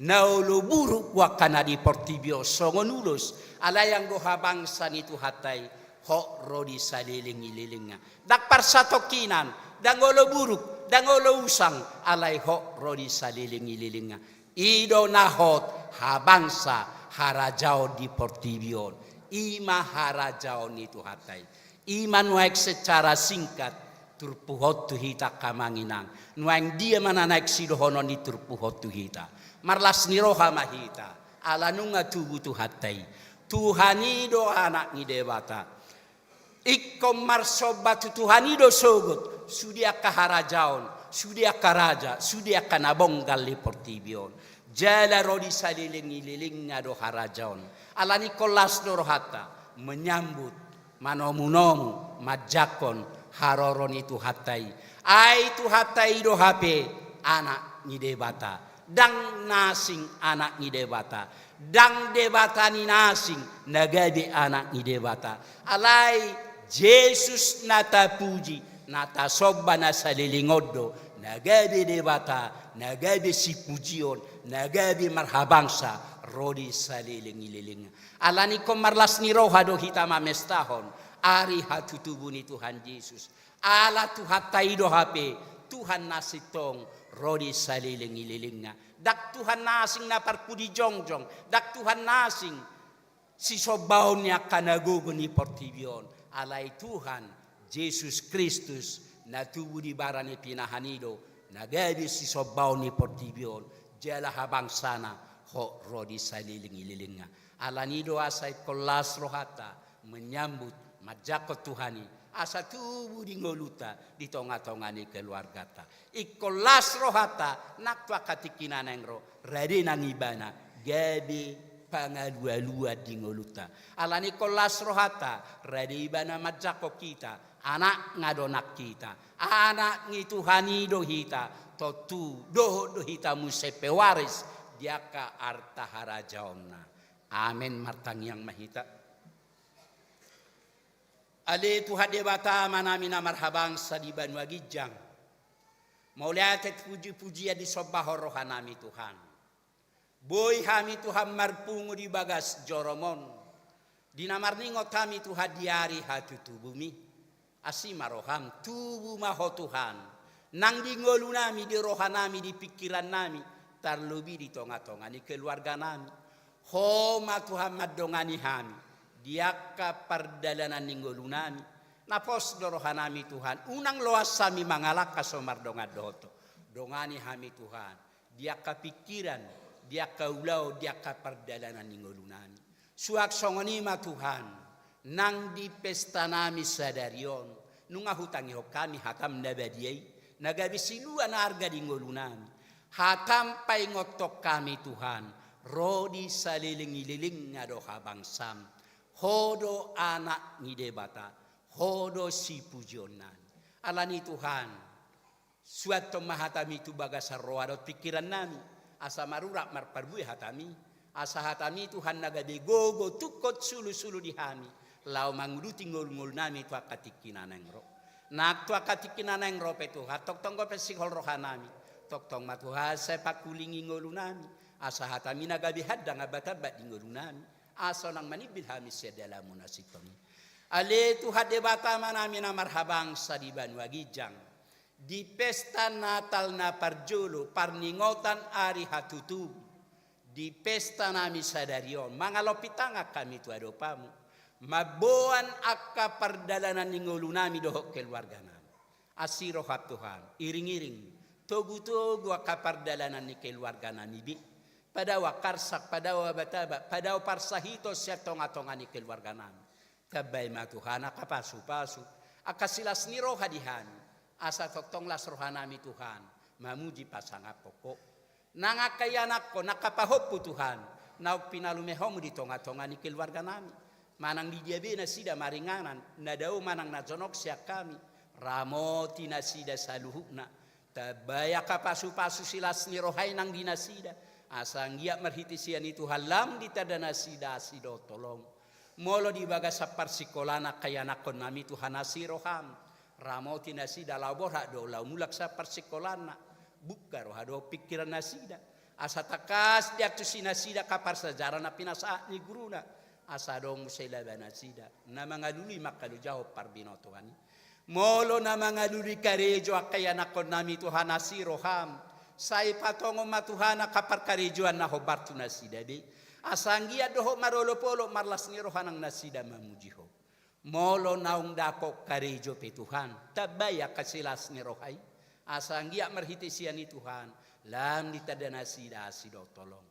na olo buruk do angka na di portibi on songon ulos. Alai anggo habangsa ni Tuhanta i, hot ro di saleleng ni lelengna. Ndang parsatongkinan, ndang olo buruk, ndang olo usang, alai hot ro di saleleng ni lelengna. I do na hot habangsa harajaon di portibi on. I ma harajaon ni Tuhanta i. I ma nuaeng secara singkat turpuhon tu hita angka amang inang. Nuaeng dia ma na naeng sidohonon ni turpuhon tu hita. Marlas ni roha ma hita. Ala nunga tubu Tuhanta i. Tuhan i do Anak ni Debata. Ingkon marsomba tu Tuhan i do sogot, sude angka harajaon, sude angka raja, sude angka na bonggal di portibi on. Jala ro di saleleng ni lelengna do harajaon. Alani ingkon las do rohanta, menyambut, manomunomu, manjangkon haroro ni Tuhanta i. Ai Tuhanta i do hape Anak ni Debata. Ndang na asing Anak ni Debata. Ndang debata ni na asing na gabe Anak ni Debata. Alai Jesus na tapuji, na tasomba na saleleng on do, na gabe Debata, na gabe sipujion, na gabe marhabangsa, ro di saleleng ni lelengna. Alani ingkon marlas ni roha do hita mamestahon ari hatutubu ni Tuhan Jesus. Ala Tuhanta i do hape Tuhan na sintong ro di saleleng ni lelengna. Ndang Tuhan na asing na parpudi jongjong, ndang Tuhan na asing sisombaon ni angka na gogo ni portibi on. Alai Tuhan Jesus Kristus, na tubu di bara ni pinahan i do na gabe sisombaon ni portibi on, jala habangsana hot ro di saleleng ni lelengna. Alani do asa ingkon las rohanta menyambut, manjangkon Tuhan i, asa tubu di ngolunta, di tongatonga ni keluarganta. Ingkon las rohanta nang tu angka tingki na naeng ro, rade nang ibana gabe pangalualuan di ngolunta. Alani ingkon las rohanta, rade ibana manjangkon hita, anakna do nang hita, anak ni Tuhan i do hita, tontu dohot do hita muse pewaris di angka arta harajaonna. Amen. Martangiang ma hita. Ale Tuhan Debata Amanami na marhabangsa di banua ginjang, mauliate, pujipujian disombahon rohanami Tuhan. Boi hami Tuhan marpungu di bagas jorom on, di na marningot hami Tuhan di ari hatutubumi. Asi ma roham, tubu ma Ho Tuhan, nang di ngolunami, di rohanami, di pingkirannami, tarlobi di tongatonga ni keluarganami. Ho ma Tuhan mandongani hami di angka pardalanan ni ngolunami. Na pos do rohanami Tuhan, unang loas hami mangalangka so mardongan dohot Ho. Dongani hami Tuhan di angka pingkiran, di angka ulaon, di angka pardalanan ni ngolunami. Suang songon i ma Tuhan, nang di pestanami sadari on, nunga hutangihon hami hatam na badia i, na gabe silua na arga di ngolunami. Hatam paingothon hami Tuhan, ro di saleleng ni lelengna do habangsam. Ho do anak ni Debata, Ho do sipujionnami. Alani Tuhan, suanhon ma hatami tu bagasan roha dohot pingkirannami, asa marurat marparbue hatami, asa hatami Tuhan na gabe gogo tungkot sulusulu di hami, laho manguduti ngolungolunami tu angka tingki na naeng ro. Nang tu angka tingki na naeng ro pe Tuhan, tongtong dope sihol rohanami, tongtong ma Tuhan sai pangkulingi ngolunami, asa hatami na gabe handang ambatamba di ngolunami, asa unang manimbil hami sian dalanmu na sintong i. Ale Tuhan Debata Amanami na marhabangsa di banua ginjang, di pesta Natal na parjolo, parningotan ari hatutubu, di pestanami sadari on, mangalompit tangan hami tu adopanmu, mamboan angka pardalanan ni ngolunami dohot keluarganami. Asi roham Tuhan, iringiring, togutogu angka pardalanan ni keluarganami be. Padao angka arsak, padao abataba, padao parsahiton sian tongatonga ni keluarganami. Tambai ma Tuhan angka pasupasu, angka silas ni roha di hami, asa tongtong las rohanami Tuhan, mamuji pasangaphon Ho. Nang angka ianakhon, angka pahompu Tuhan, naung pinalumehomu di tongatonga ni keluarganami. Manang di dia be nasida maringanan, na dao manang na jonok sian hami, ramoti nasida saluhutna. Tambai angka pasupasu silas ni roha i nang di nasida, asa anggiat marhite sian i Tuhan lam ditanda nasida asi dohot holong. Molo di bagasan parsingkolaan angka ianakhonnami Tuhan, asi roham, ramoti nasida laho borhat do laho mulak sian parsingkolaanna, buka roha dohot pingkiran nasida, asa tangkas diantusi nasida angka parsajaran na pinasahat ni guruna, asa adong muse laba nasida na mangalului mangkalojahon parbinotoan i. Molo na mangalului karejo angka ianakhonnami Tuhan, asi roham, sai patongon ma Tuhan angka parkarejoan na hombar tu nasida be, asa anggiat dohot marolopolop marlas ni roha nang nasida mamuji Ho. Molo naung dapot karejo pe Tuhan, tambai angka silas ni roha i, asa anggiat marhite sian i Tuhan, lam ditanda nasida asi dohot holong.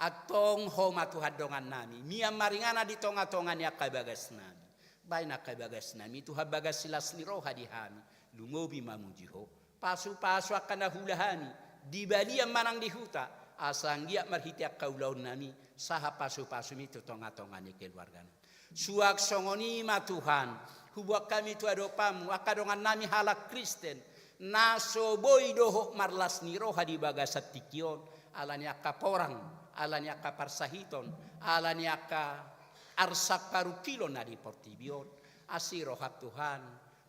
Antong Ho ma Tuhan dongannami, mian maringanan di tongatonga ni angka bagasnami. Baen angka bagasnami Tuhan bagas silas ni roha di hami, lumobi mamuji Ho. Pasupasu angka na huula hami, di balian manang di huta, asa anggiat marhite angka ulaonnami, sahat pasupasumi tu tongatonga ni keluarganami. Suang songon i ma Tuhan, huboan hami tu adopanmu angka dongannami halak Kristen, na so boi dohot marlas ni roha di bagasan tingki on, ala ni angka porang, ala ni angka parsahiton, ala ni angka arsak parungkilon na di portibi on. Asi roham Tuhan,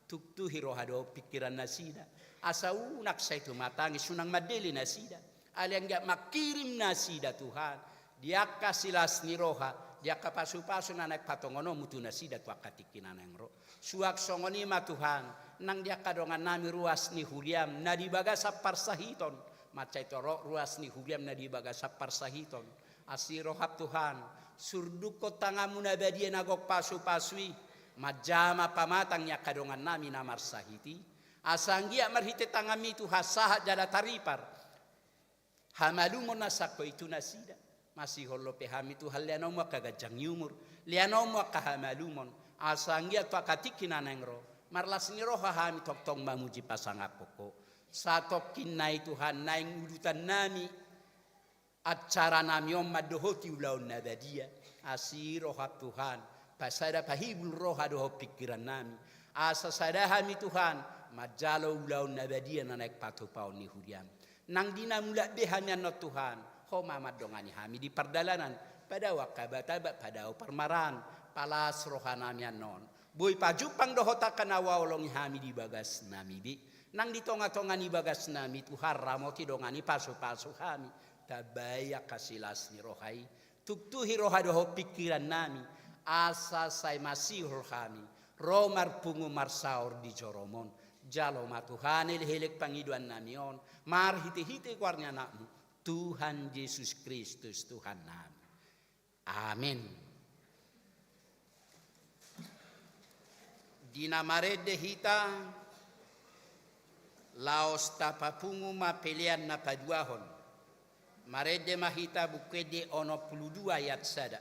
tuktuhi roha dohot pingkiran nasida, asa unang sai tumatangis, unang mandele nasida. Alai anggiat mangkirim nasida Tuhan, di angka silas ni roha, di angka pasupasu na naeng patongononmu tu nasida tu angka tingki na naeng ro. Suang songon i ma Tuhan, nang di angka dongannami ruas ni huriam na di bagasan parsahiton, mansai torop ruas ni huriam na di bagasan parsahiton, Asi roham Tuhan, surdukkon tanganmu na badia na gok pasupasu i, manjama pamatang ni angka dongannami na marsahit i, asa anggiat marhite tanganmi Tuhan sahat jala taripar hamalumon na sangkot i tu nasida. Masihol dope hami Tuhan, leanonmu angka ganjang ni umur, leanonmu angka hamalumon, asa anggiat tu angka tingki na naeng ro, marlas ni roha hami tongtong mamuji pasangaphon Ho. Satongkin nai Tuhan, naeng udutannami acaranami on mandohoti ulaon na badia. Asi roham Tuhan, pasada pahibul roha dohot pingkirannami, asa sada hami Tuhan manjalo ulaon na badia na naeng patupaon ni huriam. Nang di na mulak be hami annon Tuhan, Ho ma mandongani hami di pardalanan, padao angka abat-abat, padao parmaraan, palas rohanami annon. Boi pajumpang dohot angka na huhaholongi hami di bagasnami be. Nang di tonga-tonga ni bagasnami Tuhan, ramoti, dongani, pasupasu hami. Tambai angka silas ni roha i. Tuktuhi roha dohot pingkirannami, asa sai masihol hami ro marpungu marsaor di jorom on. Jalo ma Tuhan elekelek pangidoannami on, marhite-hite goar ni Anakmu, Tuhan Jesus Kristus Tuhannami. Amen. Di na marende hita, laos tapapungu ma pelean na paduahon. Marende ma hita Buku Ende onom pulu dua ayat sada.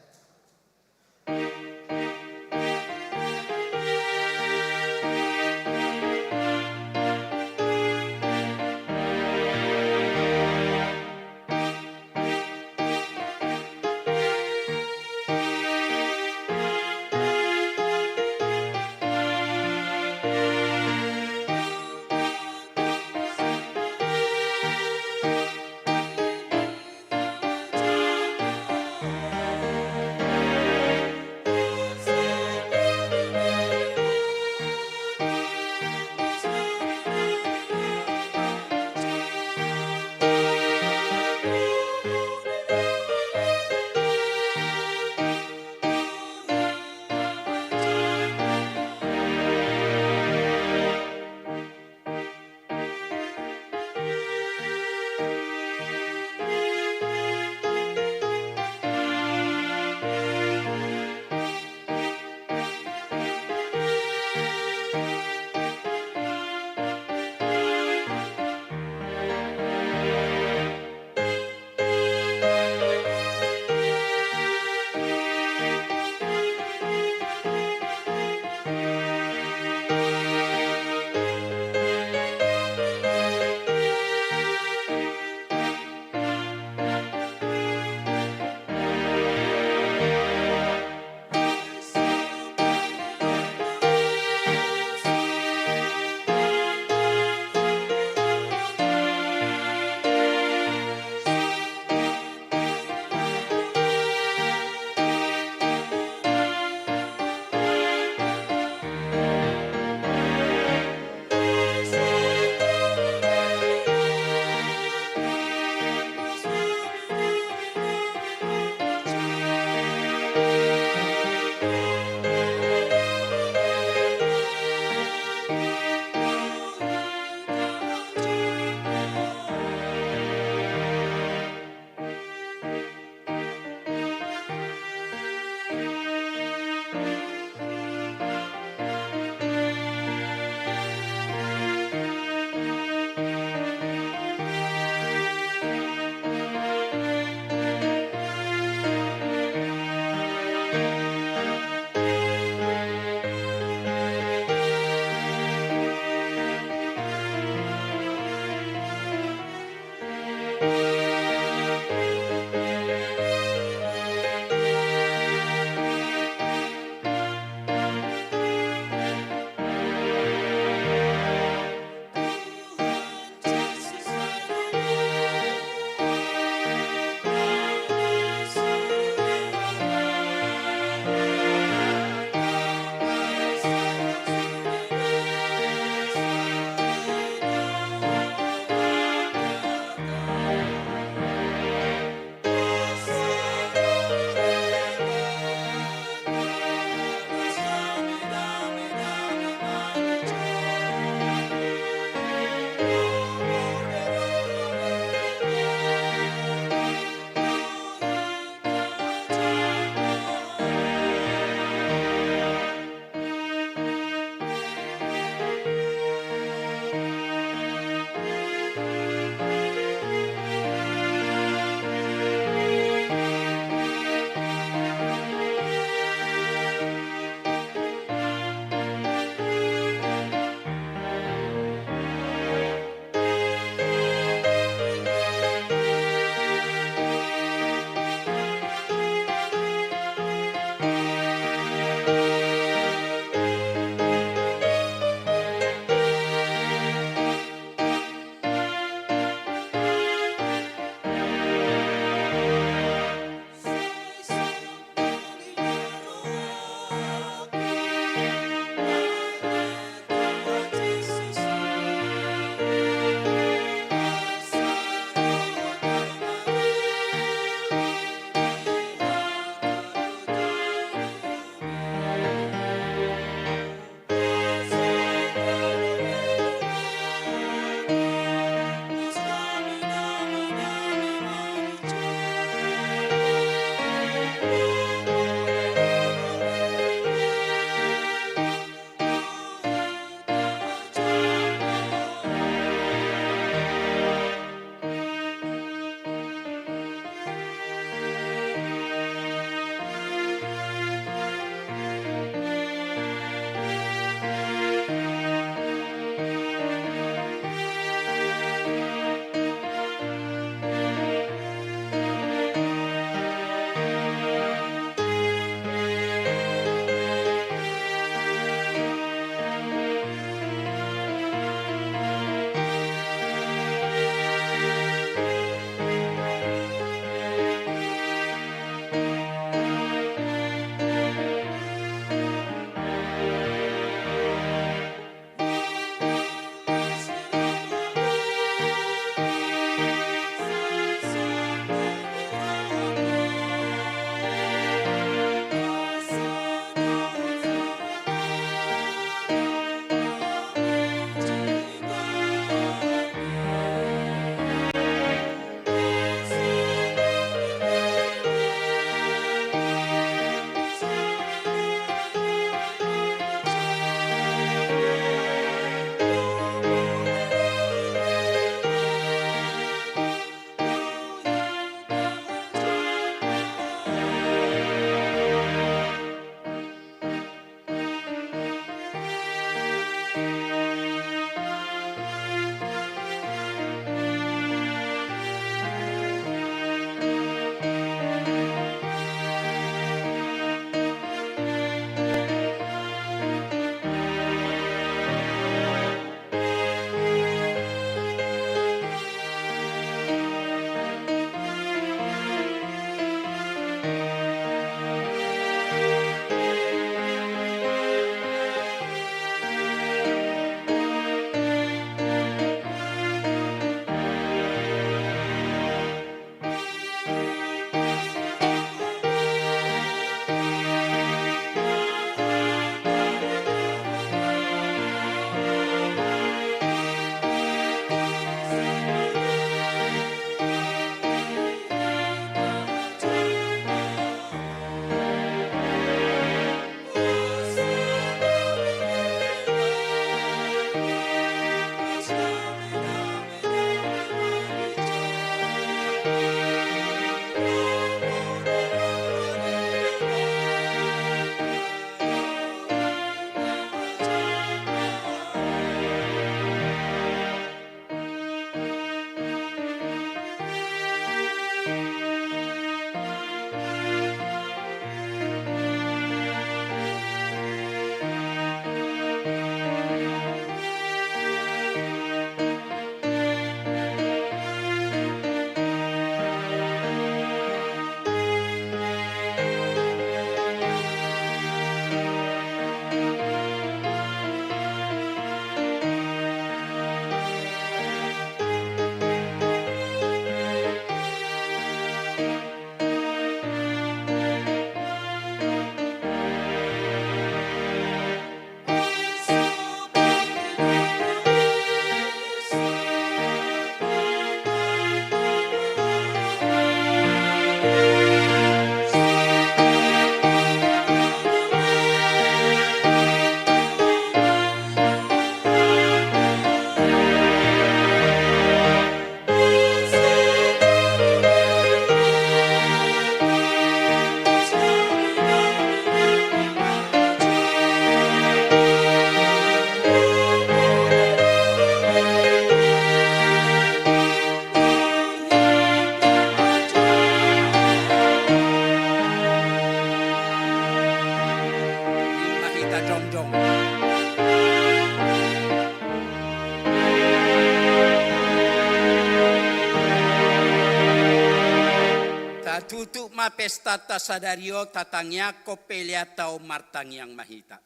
ma pestanta sadari on tatangiangkon peleanta on, martangiang ma hita.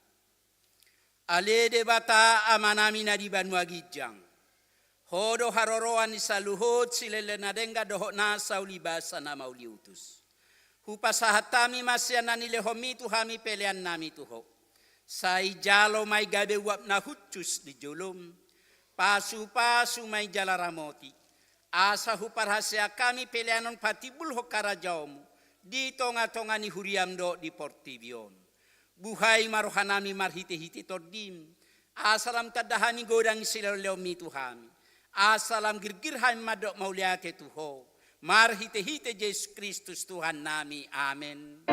Ale Debata Amanami na di banua ginjang, Ho do haroroan ni saluhut silehon na denggan dohot nasa ulibasa na mauliutus. Hupasahat hami ma sian na nilehonMi tu hami peleannami tu Ho. Sai jalo ma i gabe uap na hushus di joloM. Pasupasu ma i jala ramoti, asa huparhaseang hami pelean on patimbulhon harajaonMu di tongatonga ni huriaM dohot di portibi on. Buhai ma rohanami marhitehite TondiM, asa lam tanda hami godang silehonlehonMi tu hami, asa lam girgir hami mandok mauliate tu Ho, marhitehite Jesus Kristus Tuhannami. Amen.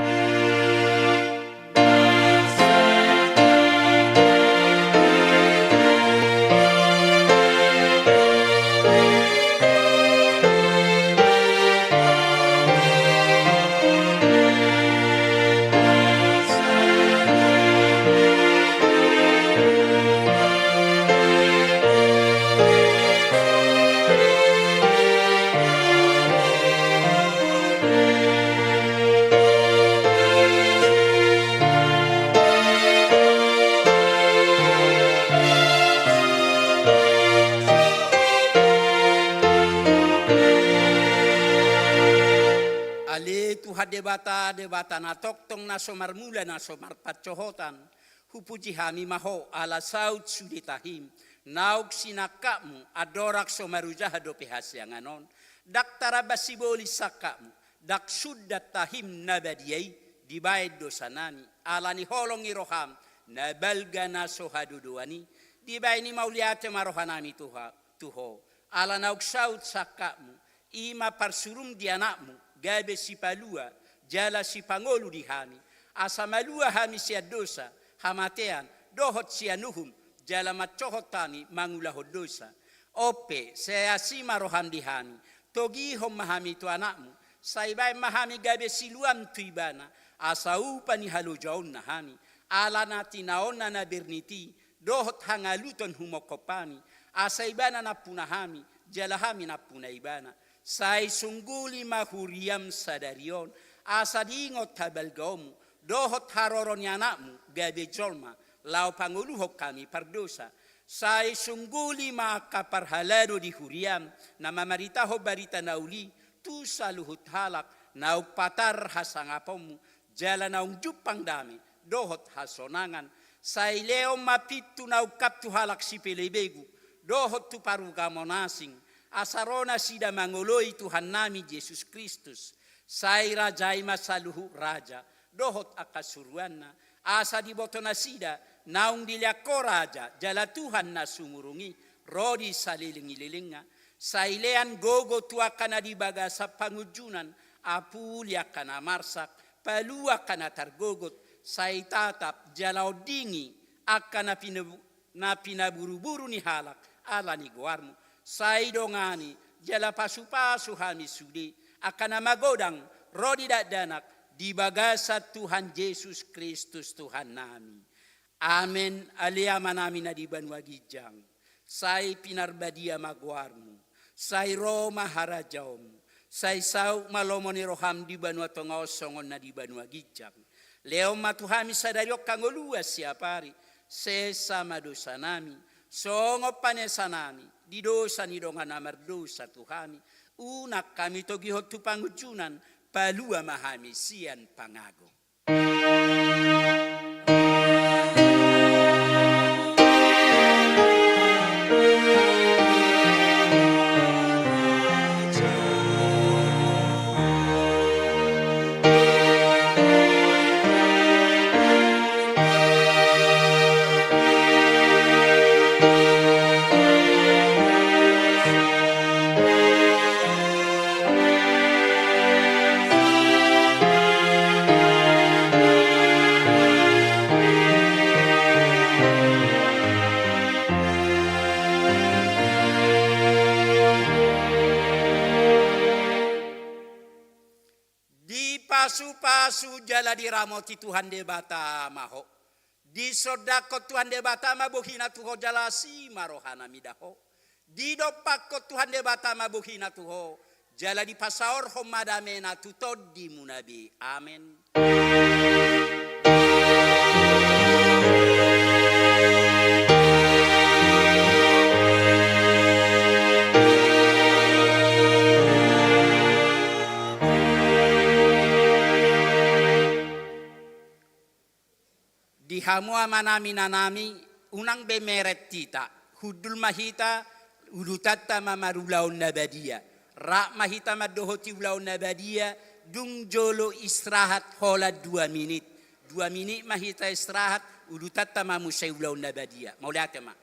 Ale Tuhan Debata, Debata na tongtong, na so marmula, na so marpansohotan, hupuji hami ma Ho ala saut sude tahiM, naung sinangkapMu andorang so marujahan dope hasiangan on. Ndang taramba sibolis sangkapMu, ndang sundat tahiM na badia i dibaen dosanami. Ala ni holong ni rohaM na balga na so hadodoan i, dibaen i mauliate ma rohanami tu Ho, tu Ho, ala naung saut sangkapMu, i ma parsuruM di AnakMu gabe sipalua jala sipangolu di hami, asa malua hami sian dosa, hamatean, dohot sian uhum, jala mansohot hami mangulahon dosa. On pe, sai asi ma rohaM di hami, togihon ma hami tu AnakMu, sai baen ma hami gabe siluam tu Ibana, asa upa ni halojaonna hami, ala na tinaonna na bernit i, dohot hangaluton humongkop hami, asa Ibana nampuna hami, jala hami nampuna Ibana. Sai sungguli ma huriaM sadari on, asa diingot habalgaonMu, dohot haroro ni AnakMu gabe jolma, laho pangoluhon hami pardosa. Sai sungguli ma angka parhalado di huriaM, na mamaritahon barita na uli tu saluhut halak, naung patar hasangaponMu, jala naung jumpang dame dohot hasonangan. Sai lehon ma pintu na ungkap tu halak sipelebegu, dohot tu parugamon asing, asa ro nasida mangoloi Tuhannami Jesus Kristus. Sai rajai ma saluhut raja, dohot angka suruanna, asa diboto nasida, naung dilean Ho raja, jala Tuhan na sumurung i, ro di saleleng-lelengna. Sai lean gogo tu angka na di bagasan pangunjunan, apuli angka na marsak, palua angka na targogot, sai tatap jala ondingi angka na pinabu-, na pinaburu-buru ni halak ala ni goarMu. Sai dongani jala pasupasu hami sude, angka na magodang ro di dakdanak, di bagasan Tuhan Jesus Kristus Tuhannami. Amen. Ale Amanami na di banua ginjang, sai pinarbadia ma goarMu, sai ro ma harajaonMu, sai saut ma lomo ni rohaM di banua tonga on songon na di banua ginjang. Lehon ma tu hami sadari on hangoluan siapari, sesa ma dosanami, songon panesanami di dosa ni dongan na mardosa tu hami, unang hami togihon tu pangunjunan, palua ma hami sian pangago. Dipasupasu jala diramoti Tuhan Debata ma ho. Disondangkon Tuhan Debata ma bohina tu ho jala asi ma rohana mida ho. Didompakkon Tuhan Debata ma bohina tu ho Jala dipasaorhon ma damena tu tondimuna be. Amen. Di hamu amanami, inanami, unang be meret hita, hundul ma hita, ulutanta ma marulaon na badia. Rap ma hita mandohoti ulaon na badia, dung jolo istirahat holan dua minit. Dua minit ma hita istirahat, ulutanta ma muse ulaon na badia. Mauliate ma.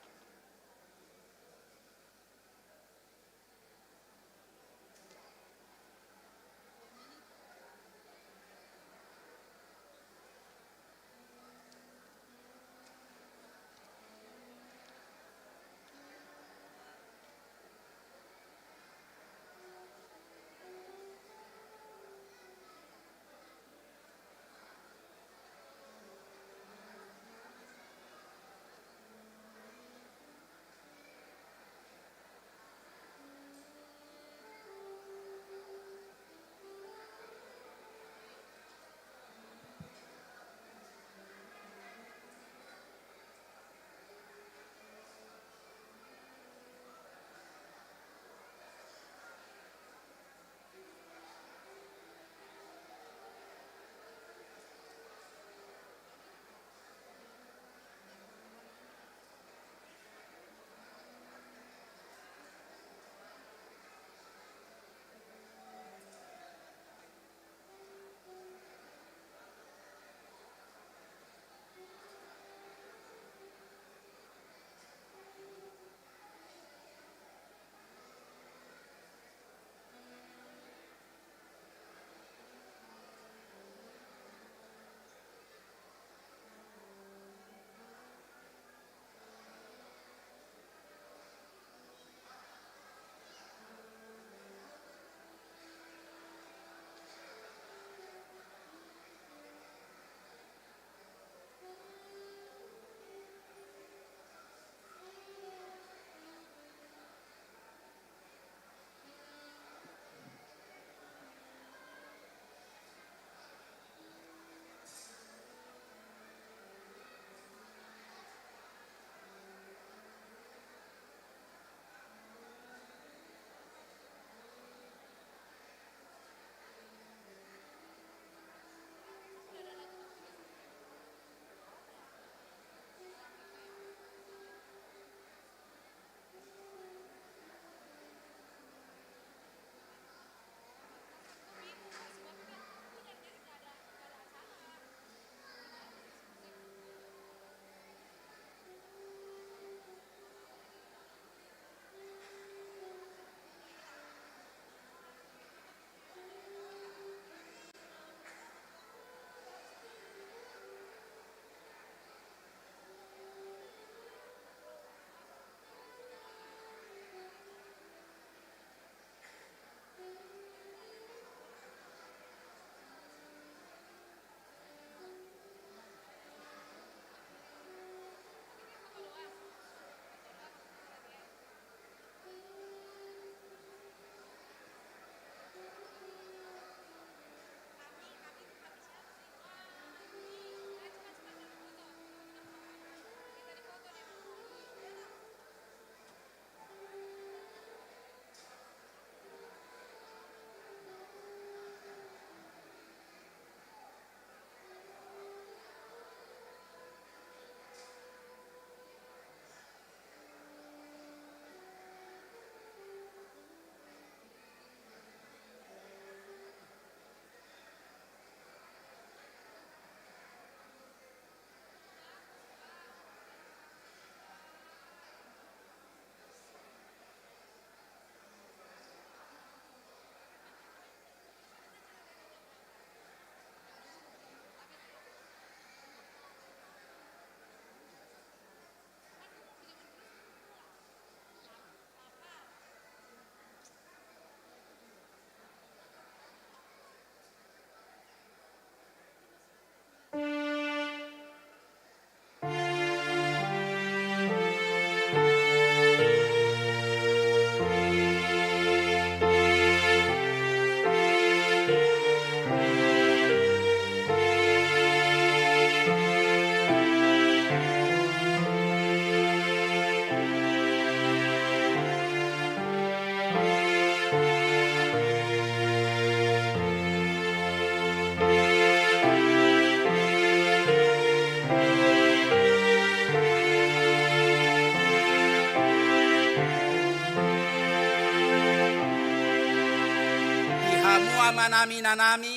Amanami, inanami,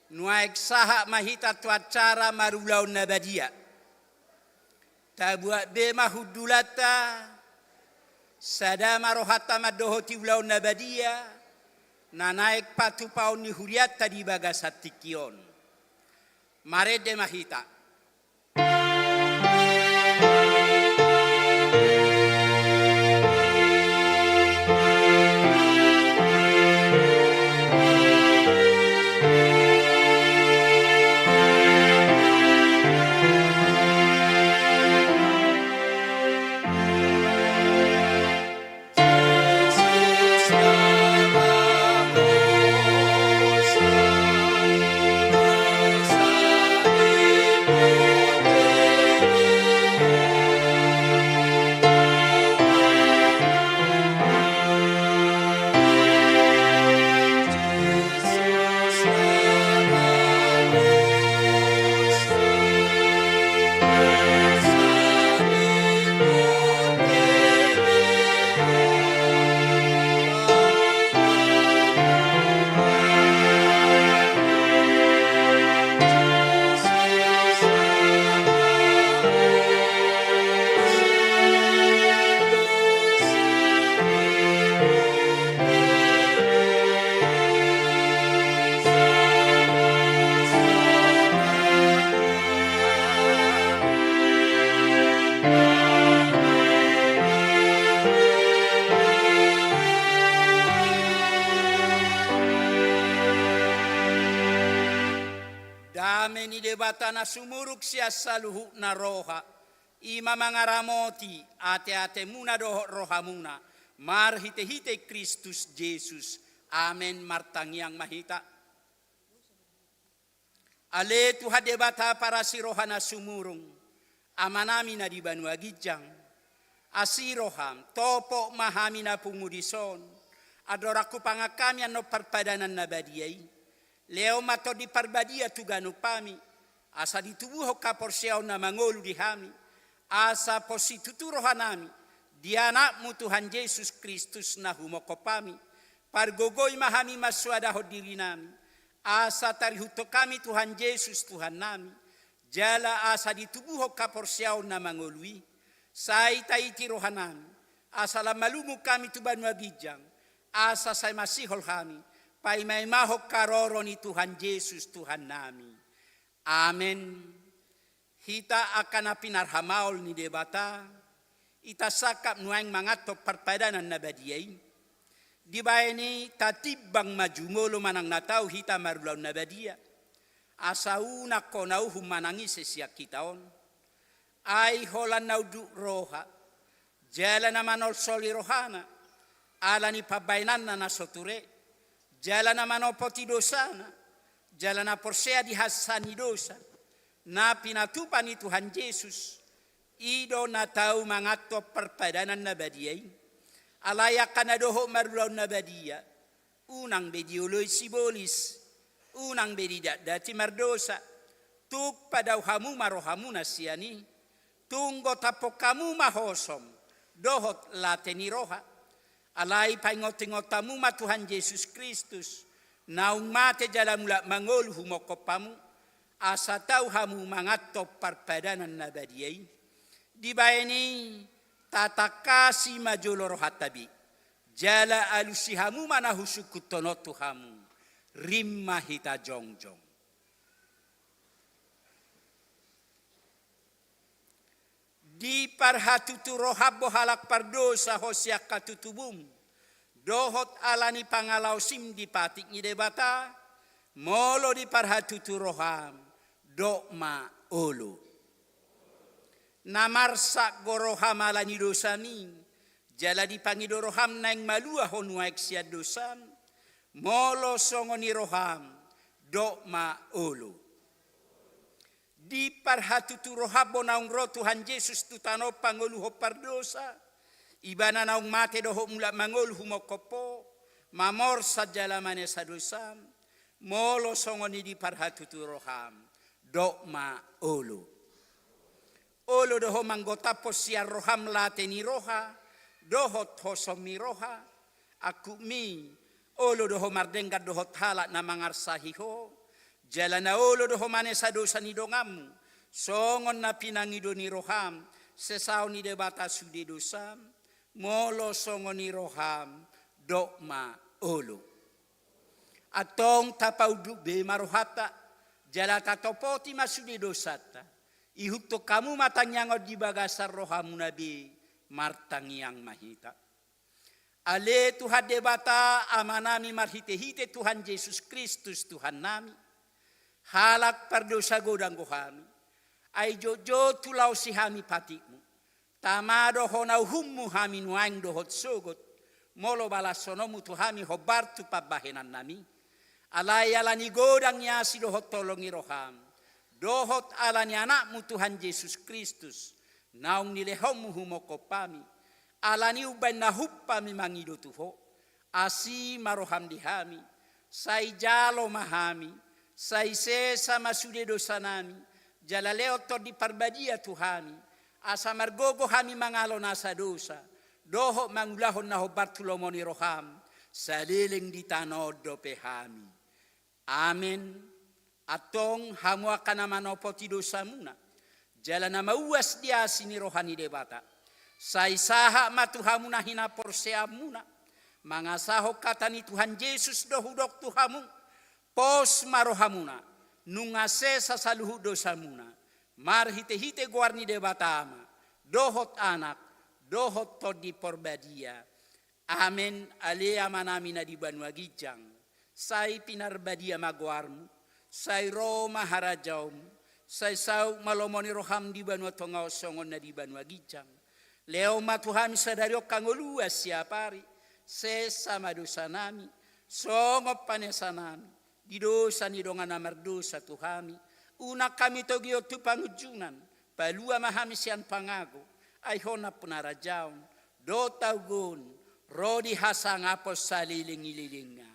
nuaeng sahat ma hita tu acara marulaon na badia. Tabuat be ma hundulanta, sada ma rohanta mandohoti ulaon na badia na naeng patupaon ni hurianta di bagasan tingki on. Marende ma hita. Dame ni Debata na sumurung sian saluhutna roha, i ma mangaramoti ateatemuna dohot rohamuna, marhitehite Kristus Jesus. Amen. Martangiang ma hita. Ale Tuhan Debata parasi roha na sumurung, Amanami na di banua ginjang, asi roham, topot ma hami na pungu dison, andorang hupangan hami annon parpadanan na badia i. Lehon ma Tondi Parbadia tu ganup hami, asa ditubuhon haporseaon na mangolu di hami, asa pos situtu rohanami di Anakmu Tuhan Jesus Kristus na humongkop hami. Pargogoi ma hami mansoadahon dirinami, asa tarihuthon hami Tuhan Jesus Tuhannami, jala asa ditubuhon haporseaon na mangolu i. Sai taiti rohanami, asa lam malungun hami tu banua ginjang, asa sai masihol hami paimaimahon haroro ni Tuhan Jesus Tuhannami. Amen. Hita angka na pinarhamaol ni Debata, hita sangkap nuaeng manganhon parpadanan na badia i. Dibahen i tatimbang ma jumolo manang na tau hita marulaon na badia, asa unang hona uhum manang ise sian hita on. Ai holan na unduk roha, jala na manolsoli rohana ala ni pambahenanna na so ture, jala na manopoti dosana, jala na porsea di hasea ni dosa na pinatupa ni Tuhan Jesus, i do na tau manganhon parpadanan na badia i. Alai angka na dohot marulaon na badia, unang be dioloi sibolis, unang be didatdati mardosa. Tung padao hamu ma rohamuna sian i. Tung gotaphon hamu ma hosom dohot late ni roha. Alai paingotingot hamu ma Tuhan Jesus Kristus, naung mate jala mulak mangolu humongkop hamu, asa tau hamu manganhon parpadanan na badia i. Dibahen i tatangkasi ma jolo rohanta be, jala alusi hamu ma na husungkunhon on tu hamu. Rim ma hita jongjong. Di parhatutu roham bo halak pardosa ho sian hatutubum, dohot ala ni pangalaosim di patik ni Debata, molo di parhatutu roham, dok ma olo. Na marsak do roham ala ni dosam i, jala dipangido roham naeng malua ho nuaeng sian dosam, molo songon i roham, dok ma olo. Di parhatutu roham bo naung ro Tuhan Jesus tu tano on pangoluhon pardosa, Ibana naung mate dohot mulak mangolu humongkop ho, mamorsan jala manesa dosam, molo songon i di parhatutu roham, dok ma olo. Olo do ho manggotaphon sian roham late ni roha dohot hosom ni roha, angkup mi, olo do ho mardenggan dohot halak na mangarsahi ho, jala na olo do ho manesa dosa ni donganmu, songon na pinangido ni roham, sesaon ni Debata sude dosam, molo songon i roham, dok ma olo. Antong tapaunduk be ma rohanta, jala tatopoti ma sude dosanta, ihuthon hamu ma tangiang on di bagasan rohamuna be, martangiang ma hita. Ale Tuhan Debata Amanami marhitehite Tuhan Jesus Kristus Tuhannami, halak pardosa godang do hami, ai jotjot hulaosi hami patikmu. Tama do hona uhummu hami nuaeng dohot sogot, molo balashononmu tu hami hombar tu pambahenannami. Alai ala ni godang ni asi dohot holong ni roham, dohot ala ni Anakmu Tuhan Jesus Kristus, naung nilehonmu humongkop hami, ala ni umbahen na hump hami mangido tu ho, asi ma roham di hami, sai jalo ma hami, sai sesa ma sude dosanami, jala lehon Tondi Parbadia tu hami, asa margogo hami mangalo nasa dosa, dohot mangulahon na hombar tu lomo ni roham, saleleng di tano on dope hami. Amen. Antong hamu angka na manopoti dosamuna, jala na mauas di asi ni roha ni Debata, sai sahat ma tu hamu na hinaporseaonmuna, mangasahon hata ni Tuhan Jesus do hudok tu hamu, pos ma rohamuna, nunga sesa saluhut dosamuna, marhitehite goar ni Debata Ama, dohot Anak, dohot Tondi Parbadia. Amen. Ale Amanami na di banua ginjang, sai pinarbadia ma goarmu, sai ro ma harajaonmu, sai saut ma lomo ni roham di banua tonga on songon na di banua ginjang. Lehon ma tu hami sadari on hangoluan siapari, sesa ma dosanami, songon panesanami di dosa ni dongan na mardosa tu hami, unang hami togihon tu pangunjunan, palua ma hami sian pangago, ai ho nampuna harajaon, dohot haulion, ro di hasangapon saleleng ni lelengna.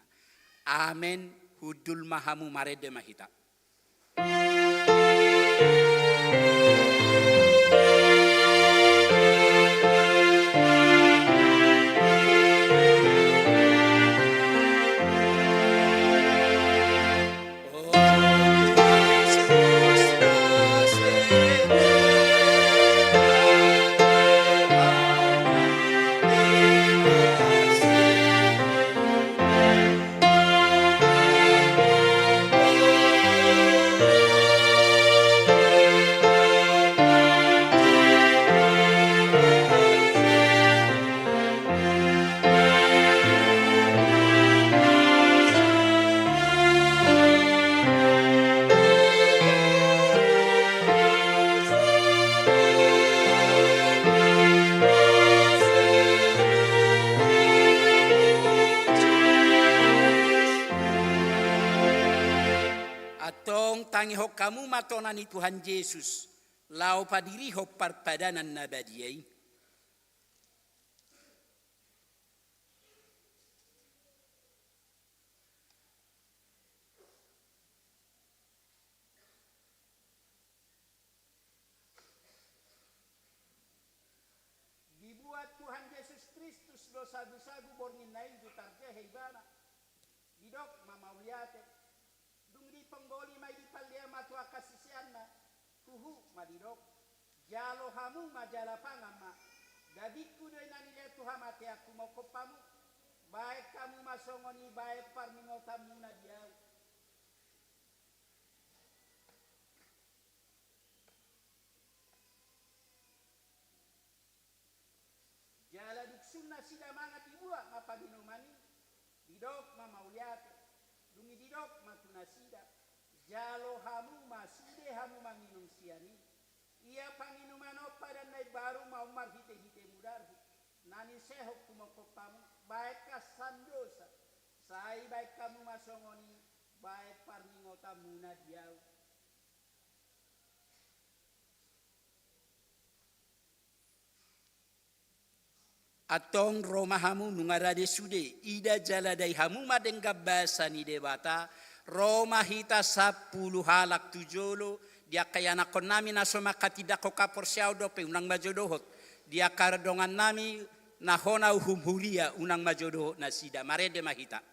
Amen. Hundul ma hamu, marende ma hita. Antong tangihon hamu ma tona ni Tuhan Jesus, laho padirihon parpadanan na badia i. Dibuat Tuhan Jesus Kristus do sagusagu borngin na indu tarjehe ibana. Didok ma mauliate. Dung diponggoli ma i, dipallean ma tu angka siseanna, huhut ma didok: Jalo hamu ma jala pangan ma. Dagingku do i na nilehon tu hamatean humongkop hamu. Bahen hamu ma songon i bahen parningotanmuna di ahu. Jala dung sun nasida mangan, dibuat ma panginuman i, didok ma mauliate. Dung i didok ma tu nasida: Jalo hamu ma sude hamu manginum sian i. Ia panginuman on padan na imbaru ma on marhitehite mudarhu, na ninsehon humongkop hamu bahen hasandosan. Sai bahen hamu ma songon i bahen parningotanmuna di ahu. Antong ro ma hamu, nunga rade sude, ida jala dai hamu ma denggan basa ni Debata. Ro ma hita sampulu halak tu jolo. Di angka ianakhonnami na so manghatindanghon haporseaon dope, unang ma jo dohot. Di angka dongannami na hona uhum huria, unang ma jo dohot nasida. Marende ma hita.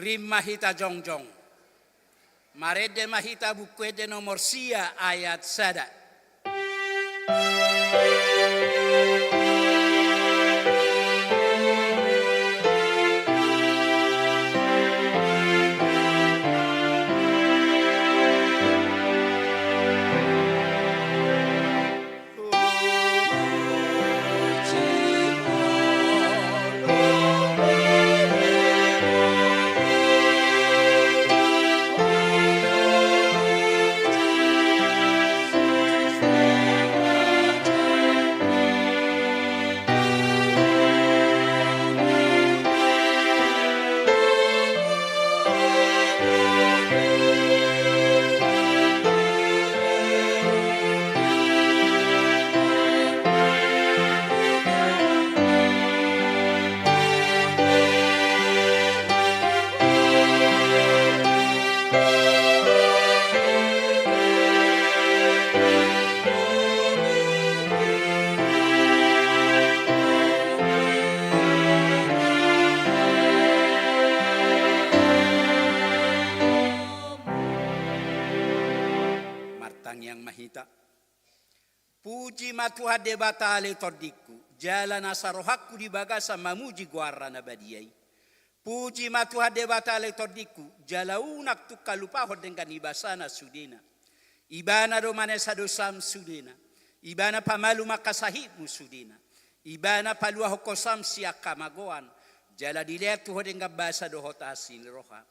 Rap ma hita jongjong. Marende ma hita Buku Ende nomor sia ayat sada. Martangiang ma hita. Puji ma Tuhan Debata ale tondingku, jala nasa rohangku di bagasan mamuji goarna na badia i. Puji ma Tuhan Debata ale tondingku, jala unang tung halupahon denggan ni basana sudena. Ibana do manesa dosam sudena. Ibana pamalum angka sahitmu sudena. Ibana paluahon hosam sian hamagoan. Jala dilean tu ho denggan basa dohot asi ni roha.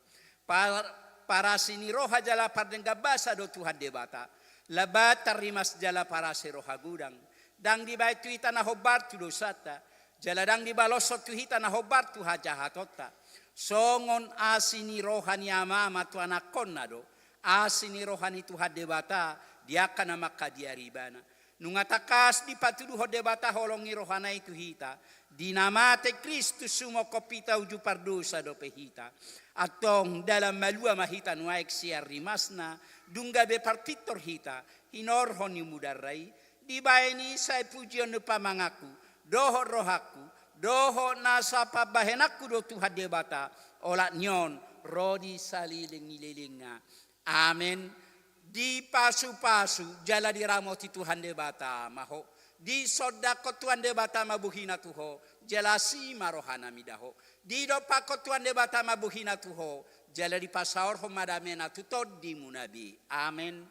Par-, parasi ni roha jala pardenggan basa do Tuhan Debata. Lambat tarrimas jala parasi roha godang. Ndang dibaen tu hita na hombar tu dosanta. Jala ndang dibaloshon tu hita na hombar tu hajahatonta. Songon asi ni roha ni amama tu anakkonna do asi ni roha ni Tuhan Debata di angka na mangkabiari ibana. Nunga tangkas dipatuduhon Debata holong ni rohana i tu hita, di na mate Kristus sumokhop hita uju pardosa dope hita. Antong dalan malua ma hita nuaeng sian rimasna, dung gabe parpintor hita hinorhon ni mudarna i. Dibaen i sai pujion ni pamanganku dohot rohangku dohot nasa pambahenanku do Tuhan Debata, olat ni on ro di saleleng ni lelengna. Amen. Dipasupasu jala diramoti Tuhan Debata ma ho. Disondangkon Tuhan Debata ma bohina tu ho, jala asi ma rohana mida ho. Didompakkon Tuhan Debata ma bohina tu ho, jala dipasaorhon ma damena tu tondimuna be. Amen.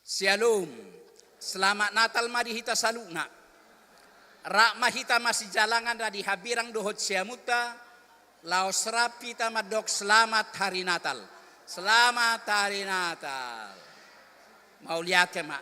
Syalom. Selamat Natal ma di hita saluhutna. Rap ma hita masijalangan na di hambirang dohot siamunta, laos rap hita mandok selamat hari Natal. Selamat hari Natal. Mauliate ma.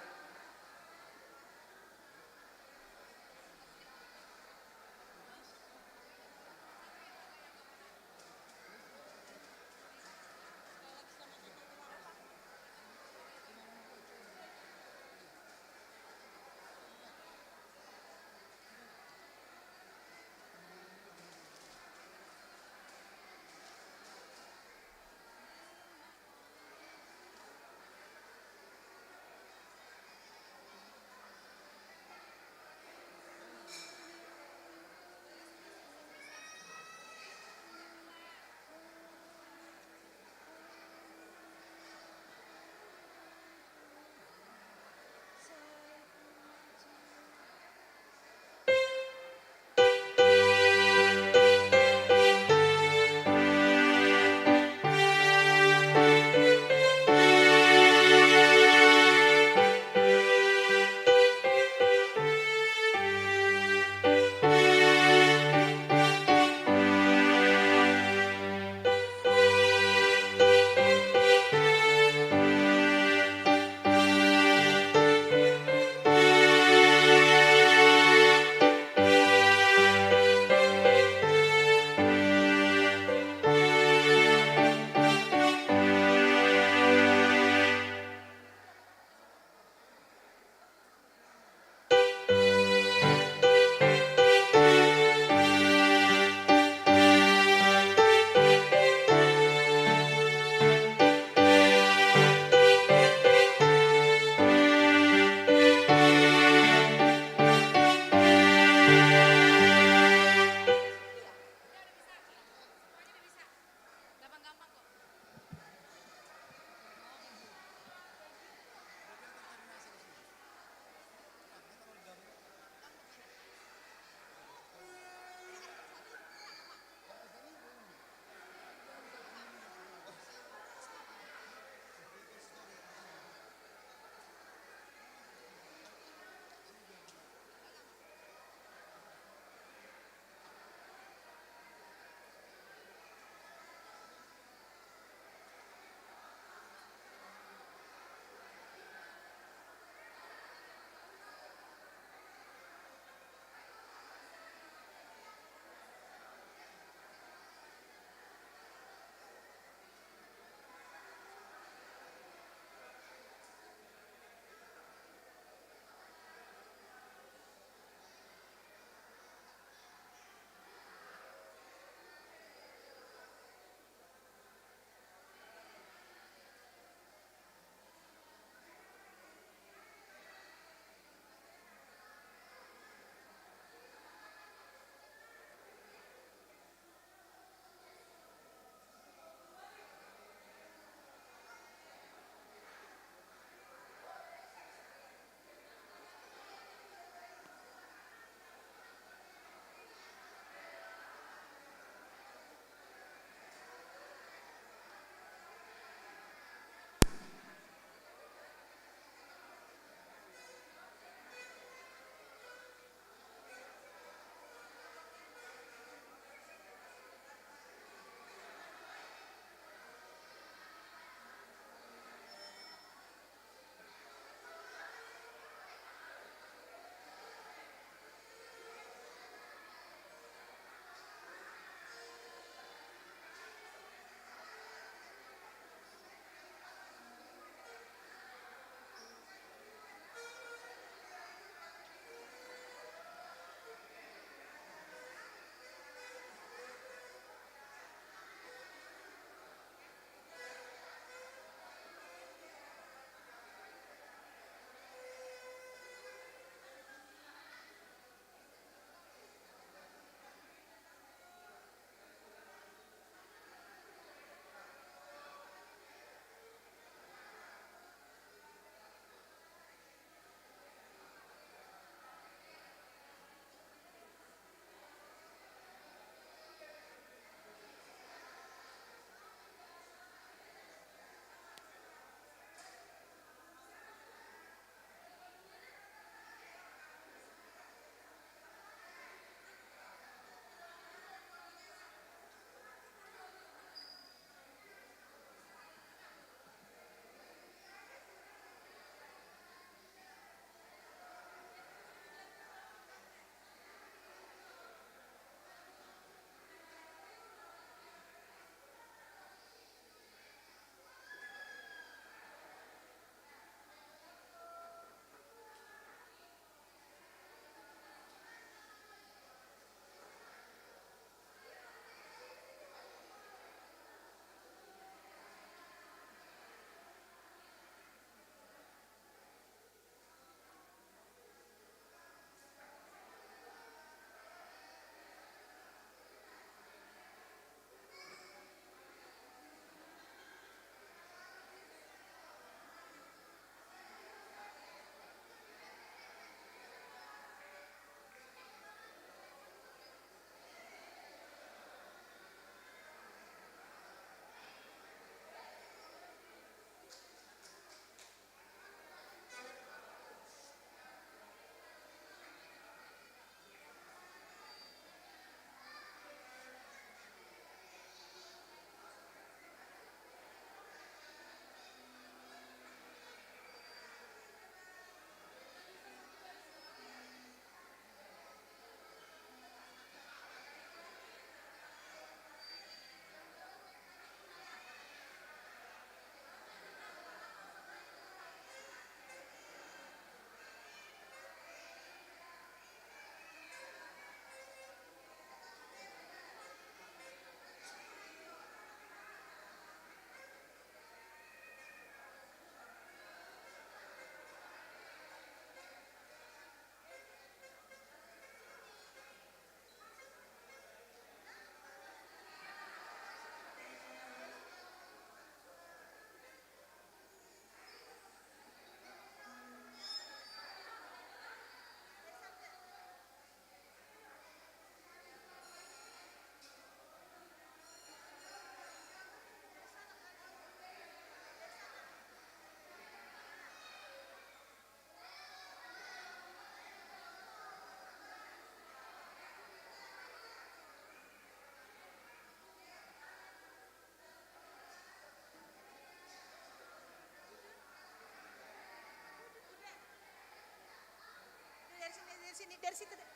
Dari situ deh.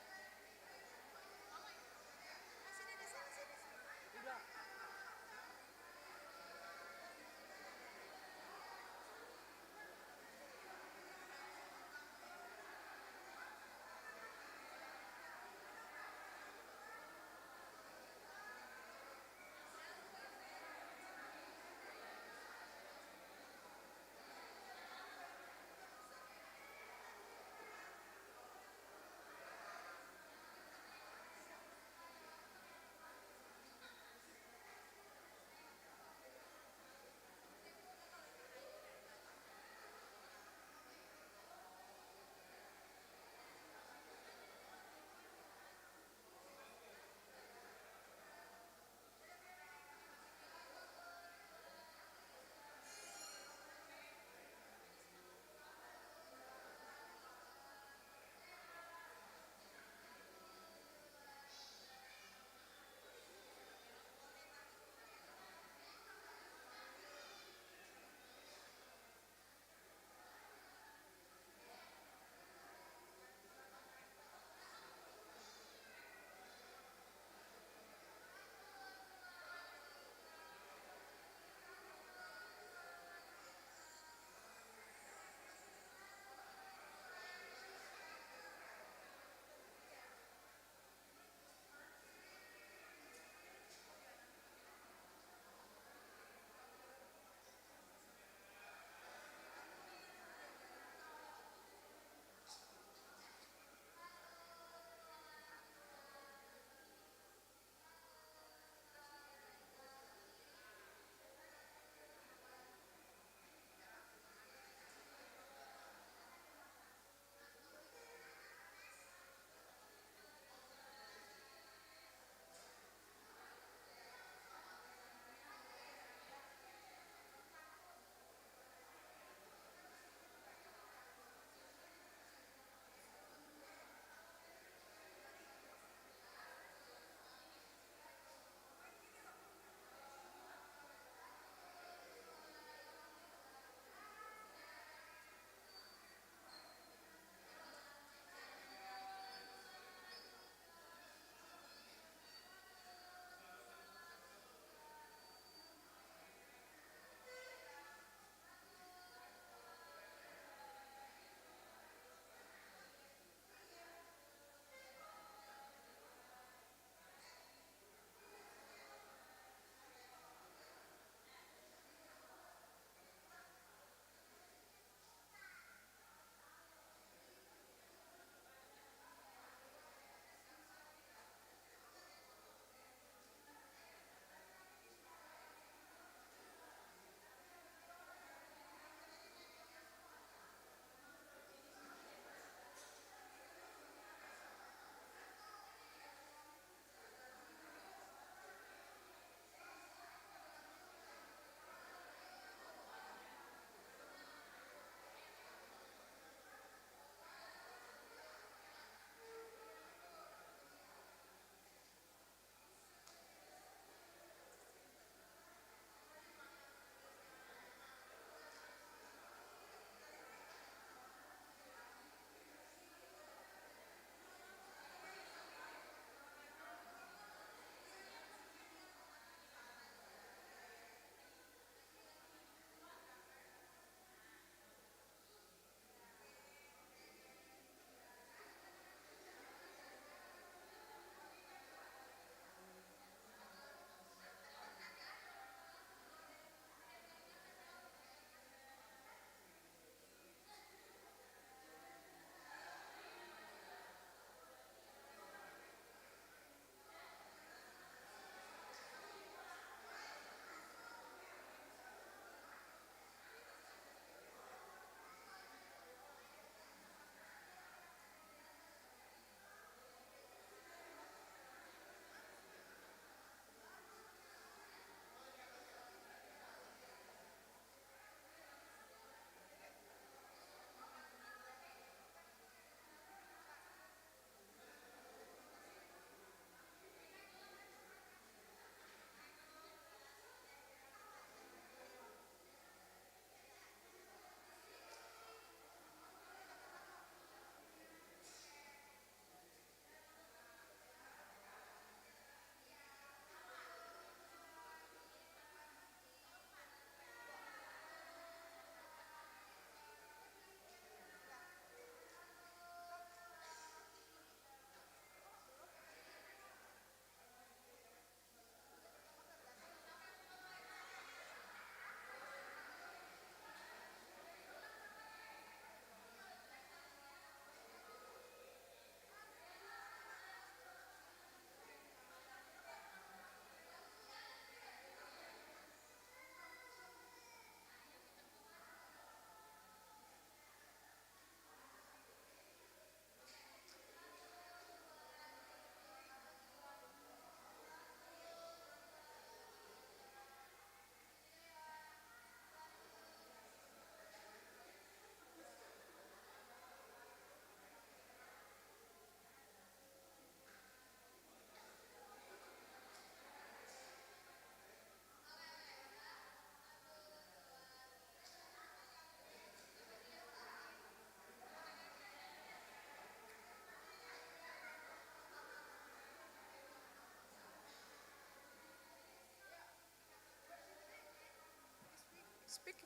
Pik.